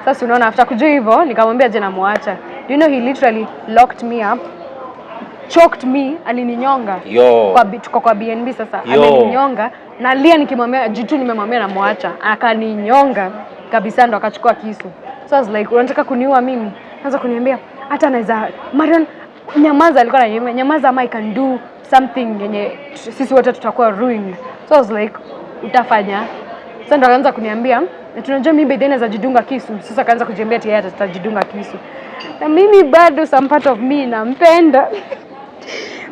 Sasa unaona after kujua hivyo nikamwambia je namwacha. Do you know he literally locked me up, choked me, alininyonga. Yo. Tuko kwa BNB sasa. Yo. Ameninyonga nalia nikimwambia jitu nimemwambia namwacha. Akaninyonga kabisa ndo akachukua kisu. So I was like, unataka kuniua mimi? Anza kuniambia hata naweza Marion, nyamaza, alikuwa ananiambia nyamaza ama I can do something yenye sisi wote tutakuwa ruined. So I was like, utafanya? Sasa ndo akaanza kuniambia na tunajua mimi by then naweza jidunga kisu. Sasa akaanza kujiambia ati yeye atajidunga kisu. Na mimi bado some part of me nampenda.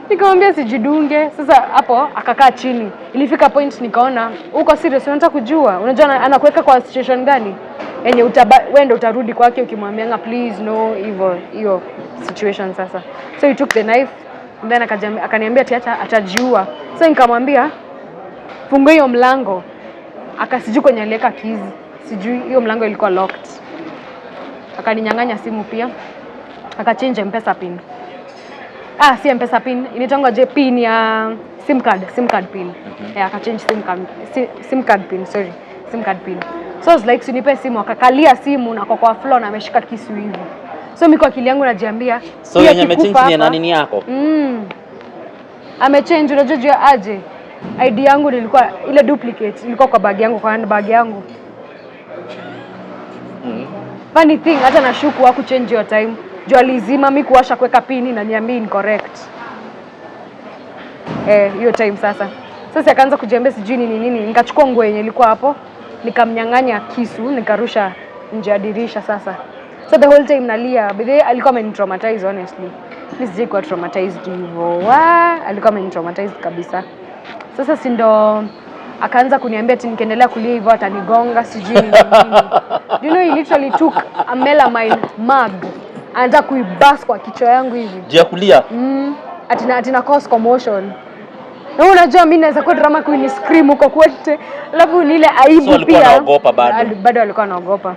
Nikamwambia sijidunge. Sasa hapo akakaa chini. Ilifika point nikaona uko serious, unataka kujua. Unajua anakuweka kwa situation gani? Yenye wewe ndio utarudi kwake ukimwambianga please no, hivyo hiyo situation sasa. So he took the knife and then akaniambia ati acha atajiua. So nikamwambia funga hiyo mlango. Akasijui kwenye aliweka keys. Sijui hiyo mlango ilikuwa locked. Akaninyang'anya simu pia. Akachange M-Pesa pin. Ah, si M-Pesa pin, inaitangwa je pin ya SIM card, SIM card pin. Yeah, akachange SIM card, SIM card pin, sorry. SIM card pin. So I was like, sinipe simu, akakalia simu na kwa floor na ameshika kisu hivi. So mimi kwa akili yangu najiambia, So huyu yenye akikufa amechange ni ya hapa- nani yako? Amechange, unajua juu ya aje? ID yangu nilikuwa ile duplicate ilikuwa kwa bag yangu, kwa handbag yangu. Funny thing, hata nashuku hakuchange hiyo time. Juu alizima mi kuwasha kuweka pini na niambie incorrect. Hiyo time sasa. Sasa akaanza kujiambia sijui nini nini. Nikachukua nguo yenye ilikuwa hapo, nikamnyang'anya kisu, nikarusha nje ya dirisha sasa. So the whole time nalia. But alikuwa amenitraumatize honestly. Mimi sijai kuwa traumatized hivyo. Wa, alikuwa amenitraumatize kabisa. Sasa si ndo akaanza kuniambia ati nikiendelea kulia hivyo atanigonga sijui nini nini. Do you know he literally took a melamine mug. Anataka kuiburst kwa kichwa yangu hivi. Juu ya kulia. Ati na cause commotion. Na unajua mimi naweza kuwa drama queen scream huko kwote. Alafu ni ile aibu So alikuwa pia. anaogopa bado? Bado alikuwa anaogopa.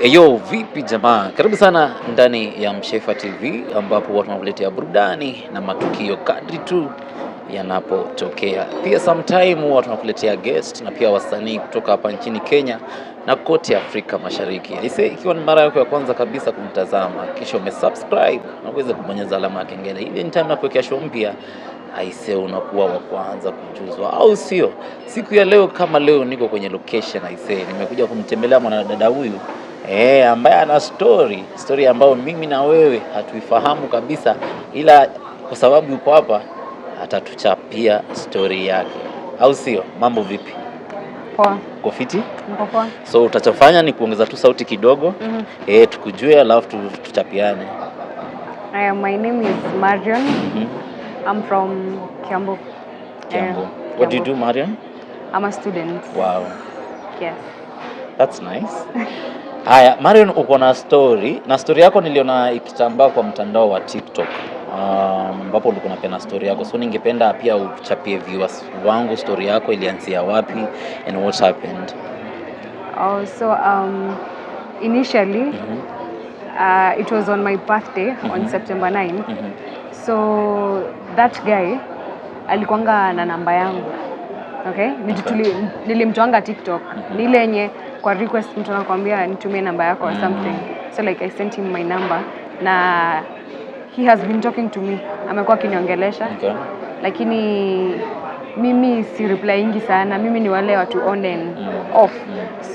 Yo, vipi jamaa? Karibu sana ndani ya Mshefa TV ambapo watu wanakuletea burudani na matukio kadri tu yanapotokea. Pia sometime huwa tunakuletea guest na pia wasanii kutoka hapa nchini Kenya na kote Afrika Mashariki. Aise, ikiwa ni mara yako ya kwanza kabisa kumtazama, kisha umesubscribe na uweze kubonyeza alama ya kengele ili anytime nakuwekea show mpya, aise, unakuwa wa kwanza kujuzwa, au sio? Siku ya leo kama leo niko kwenye location aise, nimekuja kumtembelea mwanadada huyu ambaye ana story ambayo mimi na wewe hatuifahamu kabisa, ila kwa sababu yuko hapa atatuchapia story yake, au sio? Mambo vipi? Poa. Uko fiti? Niko poa. So utachofanya ni kuongeza tu sauti kidogo tukujue, alafu tuchapiane. Aya, my name is Marion. I'm from Kiambu. Kiambu. Eh, What do you Kiambu. Do, Marion? I'm a student. Wow. Yes. That's nice. Haya, Marion, uko na story na story yako niliona ikitambaa kwa mtandao wa TikTok ambapo ulikuwa unapeana story yako, so ningependa pia uchapie viewers wangu story yako ilianzia wapi and what happened. Oh, so initially it was on my birthday on September 9. So that guy alikuanga na namba yangu. Okay? Nilimtoanga TikTok. Ni ile yenye kwa request mtu anakuambia nitumie namba yako or something. So like I sent him my number na he has been talking to me. Amekuwa akiniongelesha. Lakini mimi si replyingi sana. Mimi ni wale watu on and off.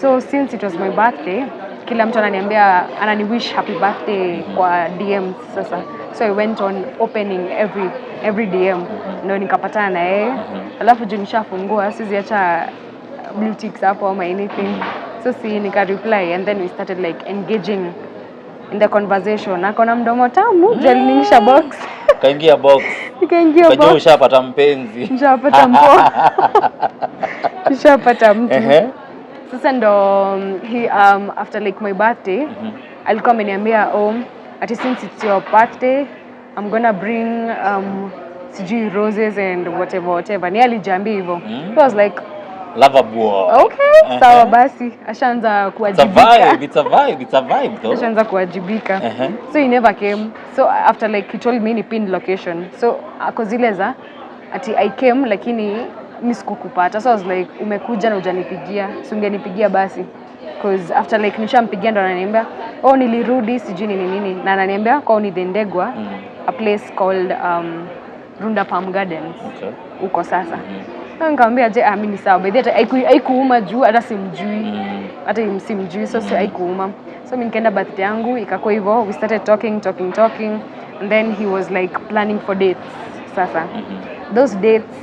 So since it was my birthday, kila mtu ananiambia, anani wish happy birthday kwa DMs sasa. So I went on opening every DM, ndo nikapatana na yeye. Alafu juu nishafungua siziacha blue ticks hapo ama anything, so si nika reply and then we started like engaging in the conversation. Akona mdomo tamu juu aliniingisha box. Kaingia box. Nikaingia Ukajua box. Ushapata mpenzi. Nishapata mpo, nishapata mtu. Sasa ndo he after like my birthday alikuwa ameniambia, oh, ati since it's your birthday I'm gonna bring sijui roses and whatever whatever. Ni alijiambia hivyo. So I was like, Lover boy. okay, sawa basi, ashaanza It's a kuwajibika. vibe, it's a vibe, it's a vibe though. Ashaanza kuwajibika. So he never came. So after like he told me ni pin location, so ako zile za ati I came lakini mi sikukupata. So I was like, umekuja na hujanipigia, si ungenipigia basi? 'Cause after like nishampigia ndo ananiambia, oh, nilirudi, sijui nini nini, na ananiambia kwao ni Thindigua, a place called Runda Palm Gardens huko. Sasa mm. Nikamwambia je, ah, mimi ni sawa by the way, haikuuma juu hata simjui, hata simjui, so si haikuuma. So mi nikaenda birthday yangu, ikakuwa hivyo. We started talking, talking, talking, and then he was like planning for dates. Sasa those dates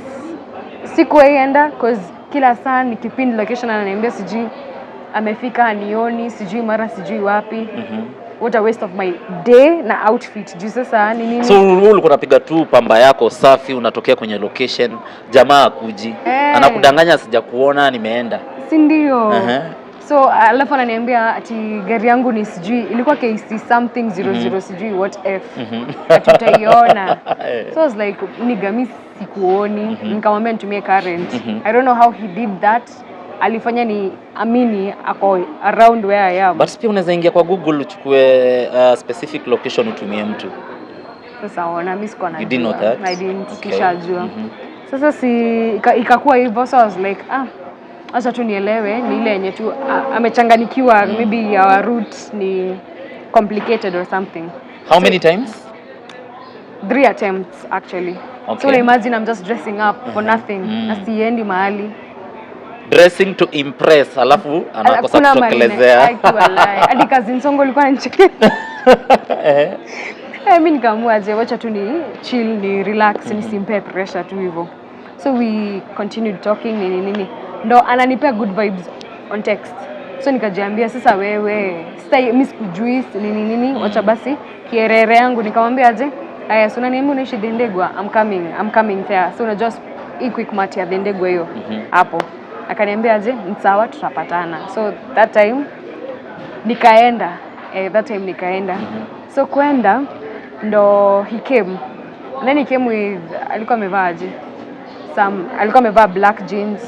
sikuwaienda 'cause kila saa nikipin location ananiambia sijui amefika, anioni, sijui mara sijui wapi. What a waste of my day na outfit, juu sasa ni nini? So wewe ulikuwa unapiga tu pamba yako safi, unatokea kwenye location, jamaa akuji. Eh. Anakudanganya, sijakuona, nimeenda. Si ndio? Uh-huh. So alafu ananiambia ati gari yangu ni sijui ilikuwa KC something 00 sijui what f, ati utaiona. So I was like, nigga, mi sikuoni. Nikamwambia nitumie current. I don't know how he did that. Alifanya ni amini ako around where I am. But pia unaweza ingia kwa Google uchukue specific location utumie mtu. Sasa ona, mi sikuwa You didn't know najua. That? I didn't. Okay. Nishajua. Sasa si ikakuwa hivyo. So I was like, ah, acha tu nielewe ni ile yenye tu amechanganikiwa, maybe our route ni complicated or something. How many times? Three attempts, actually. So imagine I'm just dressing up for nothing na siendi mahali. Dressing to impress, alafu anakosa Hakuna mahali kutokelezea. Aki walai. Hadi cousin Songo alikuwa ananichekea. Eh, mi nikaamua je, wacha tu ni chill, ni relax, nisimpe pressure tu hivyo. So we continued talking, nini nini, ndo ananipea good vibes on text. So nikajiambia, sasa wewe sasa mi sikujui nini nini, wacha basi kierere yangu. Nikamwambia aje, aya, so unaniambia unaishi Thindigua, I'm coming, I'm coming there. So unajua hii Quickmart ya Thindigua hiyo hapo. Akaniambia aje, ni sawa, tutapatana. So that time nikaenda, that time nikaenda. So kwenda ndo he came, and then he came with, alikuwa amevaa aje, some alikuwa amevaa black jeans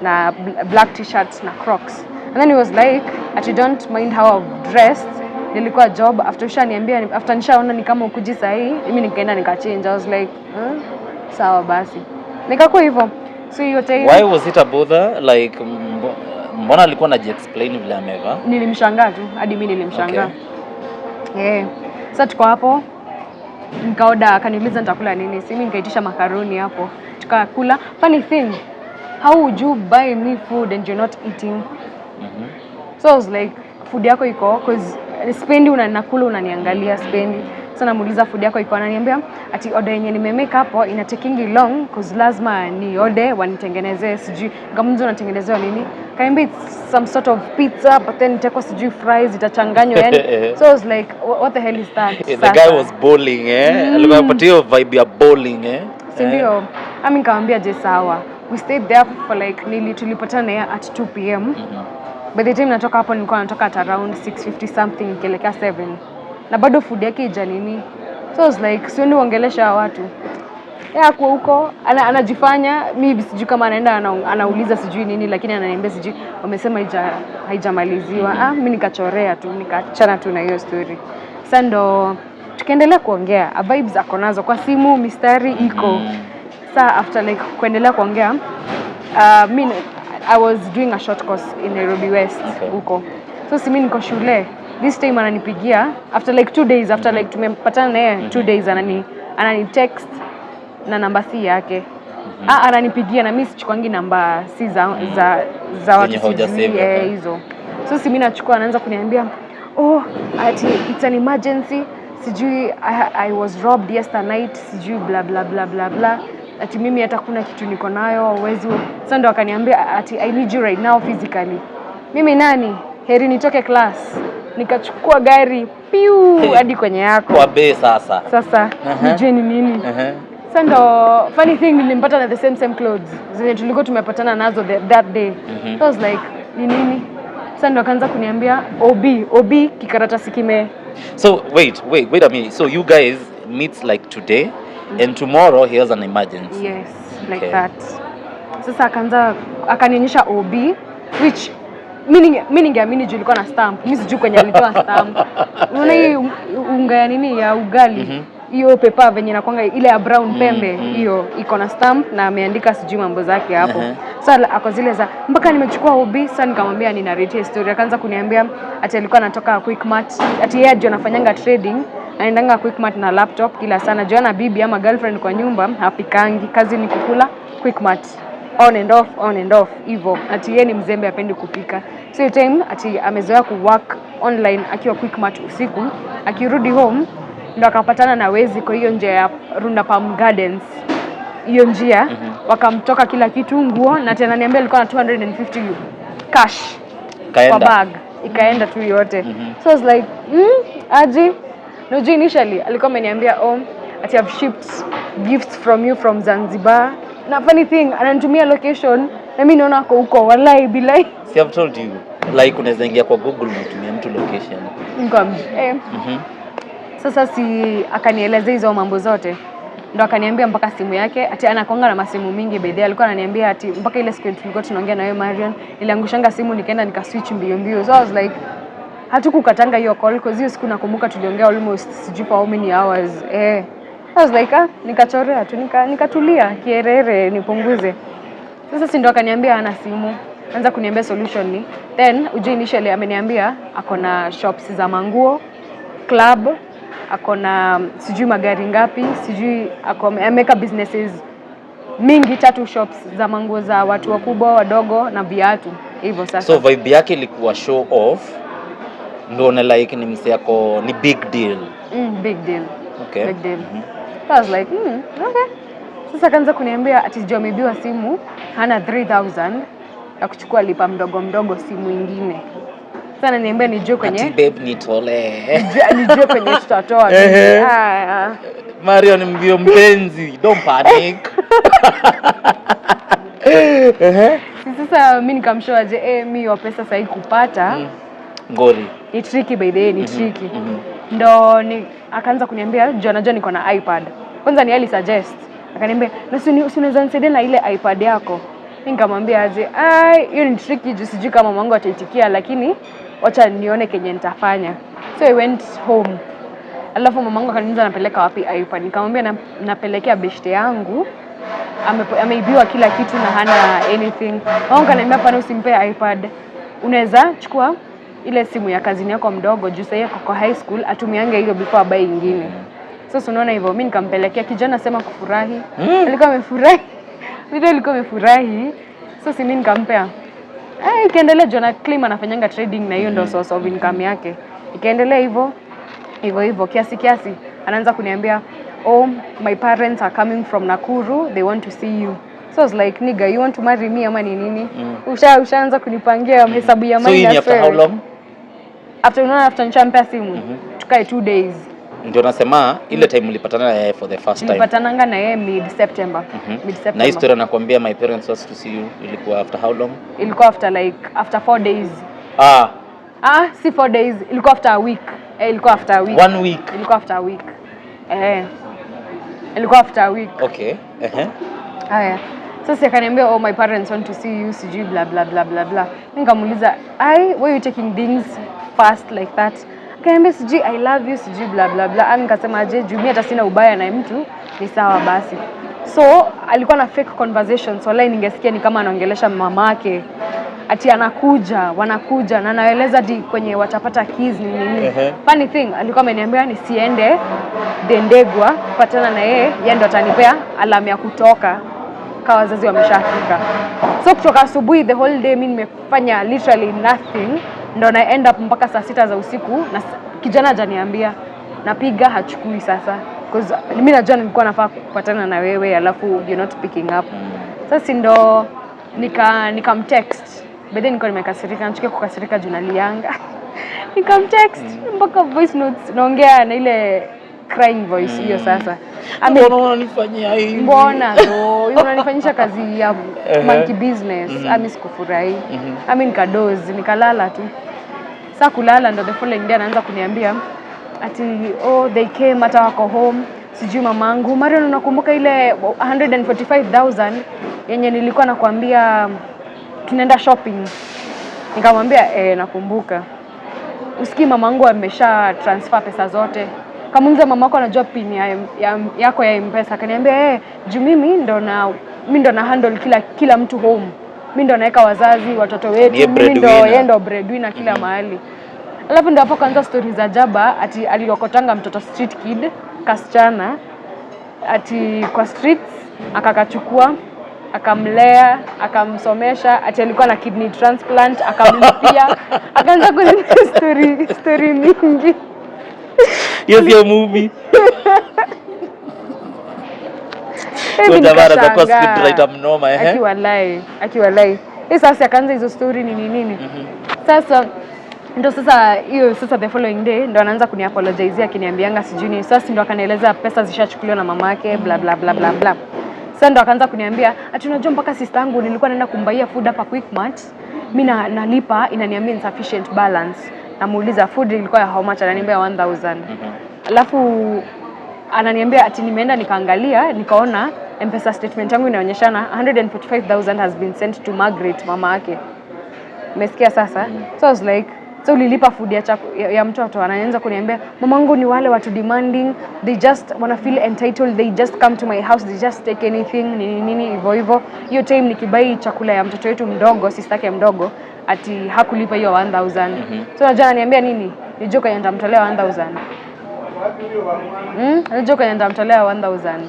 na black T-shirt na Crocs. And then he was like ati, don't mind how I've dressed, nilikuwa job. After ushaniambia, after nishaona ni kama ukuji sahii, mimi nikaenda nikachange. I was like, sawa basi. Nikakuwa hivyo. So hiyo time Why was it a bother? Like mbona alikuwa anajiexplain vile amevaa? Nilimshangaa tu, hadi mi nilimshangaa. Eh, sasa tuko hapo, nikaorder, akaniuliza nitakula nini, si mimi nikaitisha makaroni hapo, tukakula. Funny thing, how would you buy me food and you're not eating? So I was like, food yako iko? 'Cause spendi unanakula unaniangalia, spendi. Sasa namuuliza, food yako iko? Ananiambia ati order yenye nimemake hapo ina taking long 'cause lazima ni order wanitengenezee sijui. Nikamuuliza, unatengenezewa nini? Kaniambia it's some sort of pizza, but then itakuwa sijui fries itachanganywa, yani. So I was like, what the hell is that? The Sasa. Guy was bowling, eh? Alikuwa anapatia hiyo vibe ya bowling, eh? Si ndio? Ami nikamwambia je, sawa. We stayed there for like nili tulipatana naye at 2 p.m. By the time natoka hapo nilikuwa natoka at around 6:50 something ikielekea 7, na bado food yake ija nini. So I was like, sioni uongelesha hawa watu. Yeye ako huko anajifanya mi sijui kama anaenda anauliza sijui nini, lakini ananiambia sijui wamesema haijamaliziwa. Ah, mi nikachorea tu, nikaachana tu na hiyo story. Sasa ndo tukaendelea kuongea. A vibes ako nazo kwa simu, mistari iko. Sa after like kuendelea kuongea, mi I was doing a short course in Nairobi West huko. So si mi niko shule, this time ananipigia after like 2 days, after like tumepatana na yeye 2 days, anani text na namba si yake. Ah, ananipigia na mi sichukuangi namba si za watu Zenye hauja sijui, save, eh, hizo. So si mi nachukua, anaanza kuniambia, oh, ati it's an emergency, sijui I was robbed yesterday night, sijui bla bla bla bla bla, ati mimi hata kuna kitu niko nayo huwezi. Sasa ndo akaniambia ati I need you right now physically. Mimi nani, heri nitoke class nikachukua gari piu hadi kwenye yako. Kwa bei sasa. Sasa nijue ni nini. Sasa ndo funny thing, nilimpata na the same same clothes zenye tulikuwa tumepatana nazo that day. So I was like, ni nini? Sasa ndo akaanza kuniambia OB OB kikaratasi kime So wait, wait, wait a minute. So you guys meet like today And tomorrow he has an emergency. Yes, like that. Sasa akaanza akanionyesha OB, which mi ningeamini juu ilikuwa na stamp. Mi sijui kwenye alitoa stamp. Unaona hii unga ya nini, ya ugali, hiyo paper venye inakwanga ile ya brown pembe, hiyo iko na stamp na ameandika sijui mambo zake hapo. Sasa ako zile za mpaka nimechukua OB. Sasa nikamwambia ninarratie story, akaanza kuniambia ati alikuwa anatoka Quickmart, ati yeye ndio anafanyanga trading, anaendanga Quickmart na laptop kila sana, juu ana bibi ama girlfriend kwa nyumba, hapikangi, kazi ni kukula Quickmart on and off, on and off hivyo, ati yeye ni mzembe, apendi kupika. So hiyo time ati amezoea ku work online akiwa Quickmart usiku, akirudi home ndo akapatana na wezi kwa hiyo njia ya Runda Palm Gardens, hiyo njia wakamtoka kila kitu, nguo, na tena niambia alikuwa na 250 cash kwa Kaenda. bag, ikaenda tu yote. So I was like, aji no juu initially alikuwa ameniambia, oh, ati I've shipped gifts from you from Zanzibar, na funny thing ananitumia location na mimi naona ako huko, wallahi billahi. See, I've told you, like unaweza ingia kwa Google na utumie mtu location. Niko. Sasa si akanielezea hizo mambo zote, ndo akaniambia mpaka simu yake, ati anakuanga na masimu mingi bedhe. Alikuwa ananiambia ati mpaka ile siku tulikuwa tunaongea na wewe Marion, niliangushanga simu nikaenda nikaswitch mbio mbio. So I was like, hatukukatanga hiyo call, cause hiyo siku nakumbuka tuliongea almost sijui for how many hours. I was like, ah, nikachorea tu, nikatulia kierere nipunguze. Sasa si ndo akaniambia hana simu, anza kuniambia solution ni then ujue initially ameniambia ako na shops za manguo, club, ako na sijui magari ngapi, sijui ako ameweka businesses mingi, tatu shops za manguo za watu wakubwa, wadogo na viatu hivyo sasa. So vibe yake ilikuwa show off, ndio na like ni mse yako ni big deal. Big deal. Big deal. So I was like, okay. Sasa akaanza kuniambia ati sijui ameibiwa simu, hana 3000 ya kuchukua lipa mdogo mdogo simu ingine. Sasa ananiambia nijue kwenye Ati babe nitolee. Nijue kwenye tutatoa. Ah, ah. Marion mbio mpenzi, don't panic. Si sasa mi nikamshow aje, mi hiyo pesa sahi kupata Ngori. Ni tricky, by the way, ni tricky. Ndo ni akaanza kuniambia juu anajua niko na iPad. Kwanza ni ali suggest. Akaniambia na si unaweza nisaidia na ile iPad yako? Mi nikamwambia aje, ai, hiyo ni tricky juu sijui kama mamangu ataitikia, lakini wacha nione kenye nitafanya. So I went home. Alafu mamangu akaniuliza napeleka wapi iPad. Nikamwambia napelekea beshte yangu, ameibiwa kila kitu na hana anything. Mamangu akaniambia hapana, usimpe iPad. Unaweza chukua ile simu ya cousin yako mdogo juu sahii ako kwa high school, atumiange hiyo before abuy ingine. Sasa unaona hivyo, mimi nikampelekea kijana, sema kufurahi. Alikuwa amefurahi. Mimi alikuwa amefurahi. So si mimi nikampea. Ikaendelea juu ana claim anafanyanga trading na hiyo ndo source of income yake. Ikaendelea hivyo hivyo hivyo, kiasi kiasi anaanza kuniambia, oh, my parents are coming from Nakuru, they want to see you. So I was like, nigga, you want to marry me ama ni nini? Ushaanza kunipangia hesabu ya So hii ni minus after how wewe. long? After, unaona, after nishampea simu, tukae 2 days. Ndio nasema ile time ulipatana na yeye for the first time. Tulipatananga na yeye mid September. Mid September. Na hii story anakuambia my parents wants to see you ilikuwa after how long? Ilikuwa after like after 4 days. Ah, Ah, si 4 days, ilikuwa after a week. Ilikuwa after a week. One week. Ilikuwa after a week. Ilikuwa after a week. Okay. Haya. Sasa akaniambia, oh, my parents want to see you, sijui bla bla bla bla bla. Nikamuuliza, ai, why you taking things fast like that? Akaniambia sijui I love you, sijui bla bla bla. Nikasema aje, juu mimi hata sina ubaya na mtu, ni sawa basi. So alikuwa na fake conversations, wallahi ningesikia ni kama anaongelesha mamake ati anakuja, wanakuja na anaeleza di kwenye watapata keys ni nini. Funny thing, alikuwa ameniambia nisiende Dendegwa kupatana na yeye, yeye ndo atanipea alarm ya kutoka kama wazazi wameshafika. So kutoka asubuhi the whole day mi nimefanya literally nothing, ndo na end up mpaka saa 6 za usiku na kijana hajaniambia, napiga hachukui. Sasa cause mi najua nilikuwa nafaa kupatana na wewe alafu you're not picking up. Sasa si ndo nikamtext. By then nilikuwa nimekasirika, nachukia kukasirika juu nalianga. Nikamtext mpaka voice notes, naongea na ile crying voice hiyo sasa. Mbona unanifanyia hivi? Mbona though unanifanyisha kazi ya monkey business? Ami sikufurahi. Ami nikadozi, nikalala tu. Sa kulala ndo the following day anaanza kuniambia ati oh, they came, hata wako home. Sijui mamangu, Marion, unakumbuka ile 145,000 yenye nilikuwa nakwambia tunaenda shopping? Nikamwambia, "Eh, nakumbuka." "Usikii mamangu amesha transfer pesa zote." Kamuuliza, "Mamako anajua pin yako ya M-Pesa?" Akaniambia, "Eh, juu mimi ndo na handle kila mtu home. Mimi ndo naweka wazazi, watoto wetu, Niye mimi ndo breadwinner. Yeye ndo breadwinner kila mahali." Alafu ndo hapo kaanza stori za jaba, ati aliokotanga mtoto street kid, kasichana, ati kwa streets, akakachukua, akamlea, akamsomesha, ati alikuwa na kidney transplant, akamlipia. Akaanza kuniambia story mingi. Hiyo sio movie. Hivi Huyo jamaa anaweza kuwa nikashangaa. scriptwriter mnoma, ehe. Akiwalai, akiwalai. Hii sasa akaanza hizo story nini nini. Sasa ndo sasa hiyo, sasa the following day ndo anaanza kuniapologizea, akiniambianga sijui nini. Sasa ndo akanieleza pesa zishachukuliwa na mamake, bla bla bla bla bla. Sasa ndo akaanza kuniambia ati unajua mpaka sister yangu nilikuwa naenda kumbuyia food hapa Quickmart, mi nalipa, inaniambia insufficient balance. Namuuliza food ilikuwa ya how much, ananiambia 1000. Alafu ananiambia ati nimeenda nikaangalia, nikaona M-Pesa statement yangu inaonyeshana 145,000 has been sent to Margaret, mama yake. Umesikia sasa? So I was like, so ulilipa food ya mtoto? Anaanza kuniambia mamangu ni wale watu demanding, they just wanna feel entitled, they just come to my house, they just take anything, nini nini hivyo hivyo. Hiyo time nikibuy chakula ya mtoto wetu mdogo, sister yake mdogo, ati hakulipa hiyo 1000. So unajua ananiambia nini? Nijue kwenye nitamtolea 1000. Unajua kwenye nitamtolea 1000.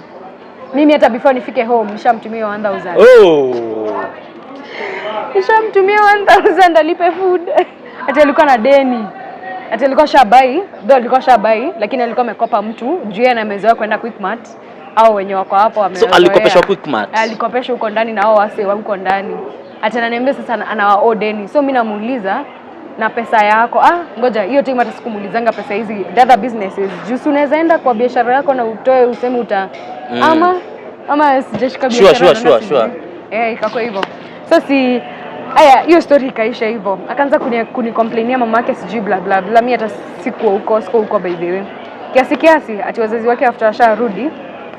Mimi hata before nifike home nishamtumia 1000. Oh. Nishamtumia 1000 alipe food. Ati alikuwa na deni. Ati alikuwa shabuy, though alikuwa shabuy, lakini alikuwa amekopa mtu juu yeye amezoea kwenda Quickmart au wenye wako hapo So wamezoea. alikopeshwa Quickmart? Alikopeshwa huko ndani na hao wase wa huko ndani. Ati ananiambia sasa anawa deni. So mimi namuuliza, "Na pesa yako?" Ah, ngoja, hiyo time hata sikumuulizanga pesa hizi the other businesses. Juu si unaweza enda kwa biashara yako na utoe useme uta ama sijashika biashara naona sijui. Eh, ikakuwa hivyo. So si aya, hiyo story ikaisha hivyo. Akaanza kuni complainia mamake sijui bla bla bla. Mimi hata sikuwa huko, sikuwa huko by the way. Kiasi kiasi ati wazazi wake after asharudi,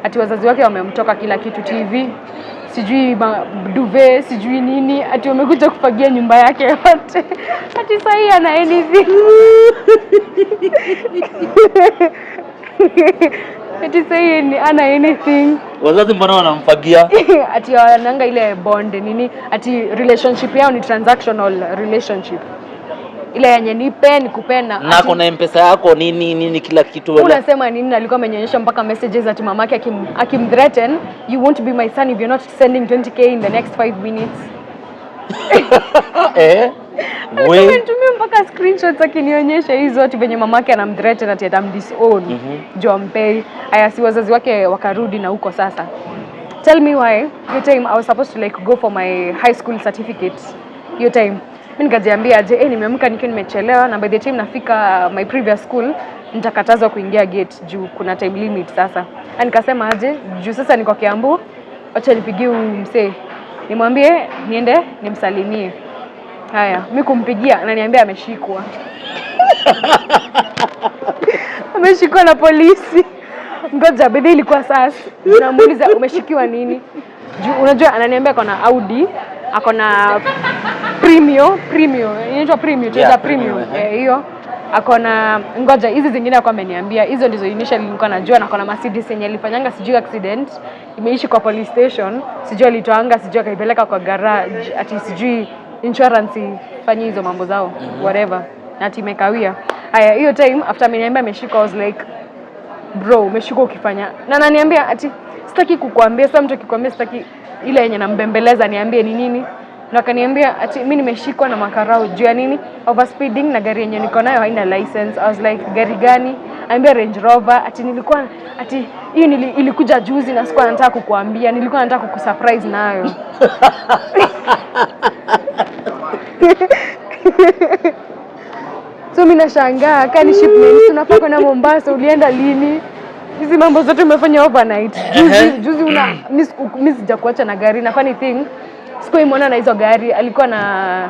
ati wazazi wake wamemtoka kila kitu, TV, sijui duvet, sijui nini, ati wamekuja kufagia nyumba yake yote. Ati sahii ana anything. Ati sahii ni ana anything. Wazazi mbona wanamfagia? Ati wananga ile bond nini, ati relationship yao ni transactional relationship, ile yenye nipe nikupe na Na ako na M-Pesa yako, nini nini, kila kitu wala. Unasema nini? Alikuwa amenyonyesha mpaka messages ati mamake akim threaten, "You won't be my son if you're not sending 20K in the next 5 minutes." We. Amenitumia mpaka screenshots akinionyesha hizo, ati venye mamake anamthreaten ati atamdisown juu ampei. Aya, si wazazi wake wakarudi na huko sasa. Tell me why hiyo time I was supposed to like go for my high school certificate. Hiyo time mi nikajiambia je, nimeamka nikiwa nimechelewa na by the time nafika my previous school nitakatazwa kuingia gate juu kuna time limit sasa. Na nikasema aje, juu sasa niko Kiambu, wacha nipigie huyu msee nimwambie niende nimsalimie. Haya, mi kumpigia ananiambia ameshikwa, ameshikwa na polisi. Ngoja, bedhi ilikuwa sasa. Namuuliza, "Umeshikiwa nini?" Juu unajua ananiambia ako na Audi, ako na Premio, Premio, inaitwa Premio, Toyota Yeah, Premio. Premio, eh. Eh, hiyo ako na, ngoja, hizi zingine alikuwa ameniambia, hizo ndizo initially nilikuwa najua, na ako na Mercedes yenye alifanyanga sijui accident, imeishi kwa police station, sijui alitoanga, sijui akaipeleka kwa garage, ati sijui insurance ifanye hizo mambo zao, whatever, na ati imekawia. Haya, hiyo time after ameniambia ameshikwa, I was like, "Bro, umeshikwa ukifanya?" Na ananiambia ati sitaki kukuambia. Sasa mtu akikwambia sitaki, ile yenye nambembeleza niambie ni nini. Na akaniambia ati mi nimeshikwa na makarau juu ya nini? Overspeeding, na gari yenye niko nayo haina license. I was like, "Gari gani?" Ambia Range Rover. Ati nilikuwa, ati hii ilikuja juzi na sikuwa nataka kukuambia, nilikuwa nataka kukusurprise nayo. So mimi nashangaa, kani shipment tunafaa kwenda Mombasa, ulienda lini? Hizi mambo zote umefanya overnight. Juzi juzi una mimi sijakuacha na gari. Na funny thing, sikuwahi na hizo gari, alikuwa na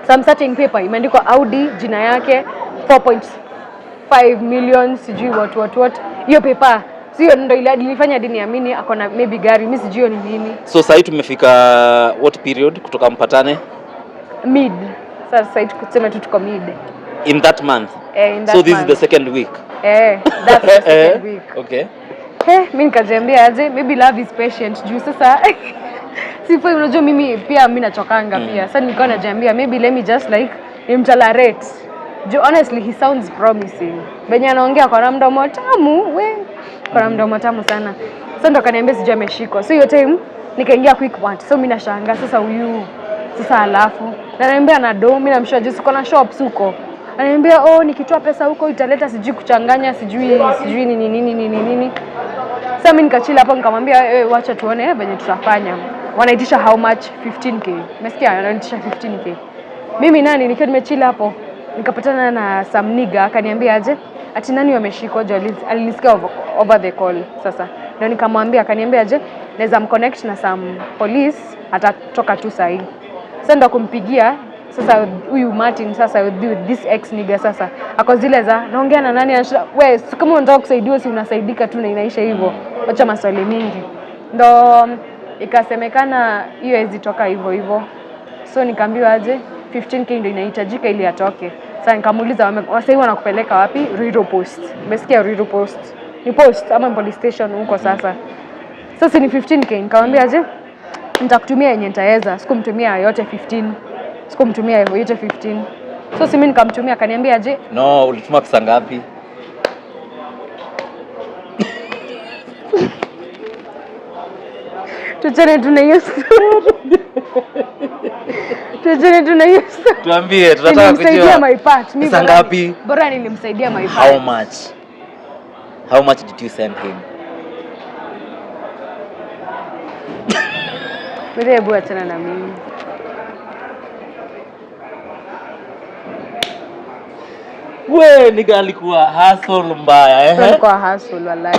some certain paper imeandikwa Audi, jina yake, 4.5 million, sijui what what what. Hiyo paper sijui Sio ndo ile nilifanya hadi niamini ako na maybe gari, mimi sijui hiyo ni nini. So sahii tumefika what period kutoka mpatane? Mid. Sasa sasa tuseme tu tuko mid. In that month. Eh, in that So this month. is the second week. Eh, that's the second week. Okay. Mi nikajiambia aje, maybe love is patient, juu sasa sifai, unajua mimi pia mi nachokanga pia. Sasa nilikuwa najiambia maybe let me just like nimtolerate. Juu honestly he sounds promising. Venye anaongea kwa mdomo tamu, we kwa mdomo tamu sana. Sasa ndo akaniambia sijui ameshikwa. So hiyo time nikaingia Quickmart. So mimi nashangaa sasa huyu sasa, alafu na ananiambia na do, mimi namshow jinsi uko na shops huko. Ananiambia, oh, nikitoa pesa huko italeta sijui kuchanganya, sijui sijui nini nini nini nini. Sasa mimi nikachill hapo nikamwambia, eh, wacha tuone venye tutafanya. Wanaitisha how much? 15K. Umesikia? Wanaitisha 15K. Mimi nani nikiwa nimechill hapo nikapatana na some nigga akaniambia aje, ati nani wameshikwa juu alinisikia over the call. Sasa ndio nikamwambia, akaniambia aje, naweza mconnect na some police, atatoka tu sahi. Sasa ndo kumpigia sasa huyu Martin, sasa with this ex nigga, sasa ako zile za naongea na nani, we si kama unataka kusaidiwa si unasaidika tu na inaisha hivyo, wacha maswali mingi. Ndo ikasemekana hiyo haiwezi toka hivyo hivyo, so nikaambiwa aje, 15K ndio inahitajika ili atoke. Sasa nikamuuliza, wasai wanakupeleka wapi? Ruiru Post. Umesikia Ruiru Post? Ni post ama ni police station huko sasa. Sasa ni 15K, nikamwambia aje, nitakutumia yenye nitaweza. Sikumtumia yote 15. Sikumtumia yote 15. So si mimi nikamtumia, akaniambia aje, No, ulituma pesa ngapi? Tuachane tu na hiyo story. Tuachane tu na hiyo story. Tuambie, tunataka Nilimsaidia kujua. my part. Mimi Pesa ngapi? Bora nilimsaidia my part. How much? How much did you send him? Wewe hebu achana na mimi. We, nigga alikuwa hustle mbaya, eh? Alikuwa hustle wallahi.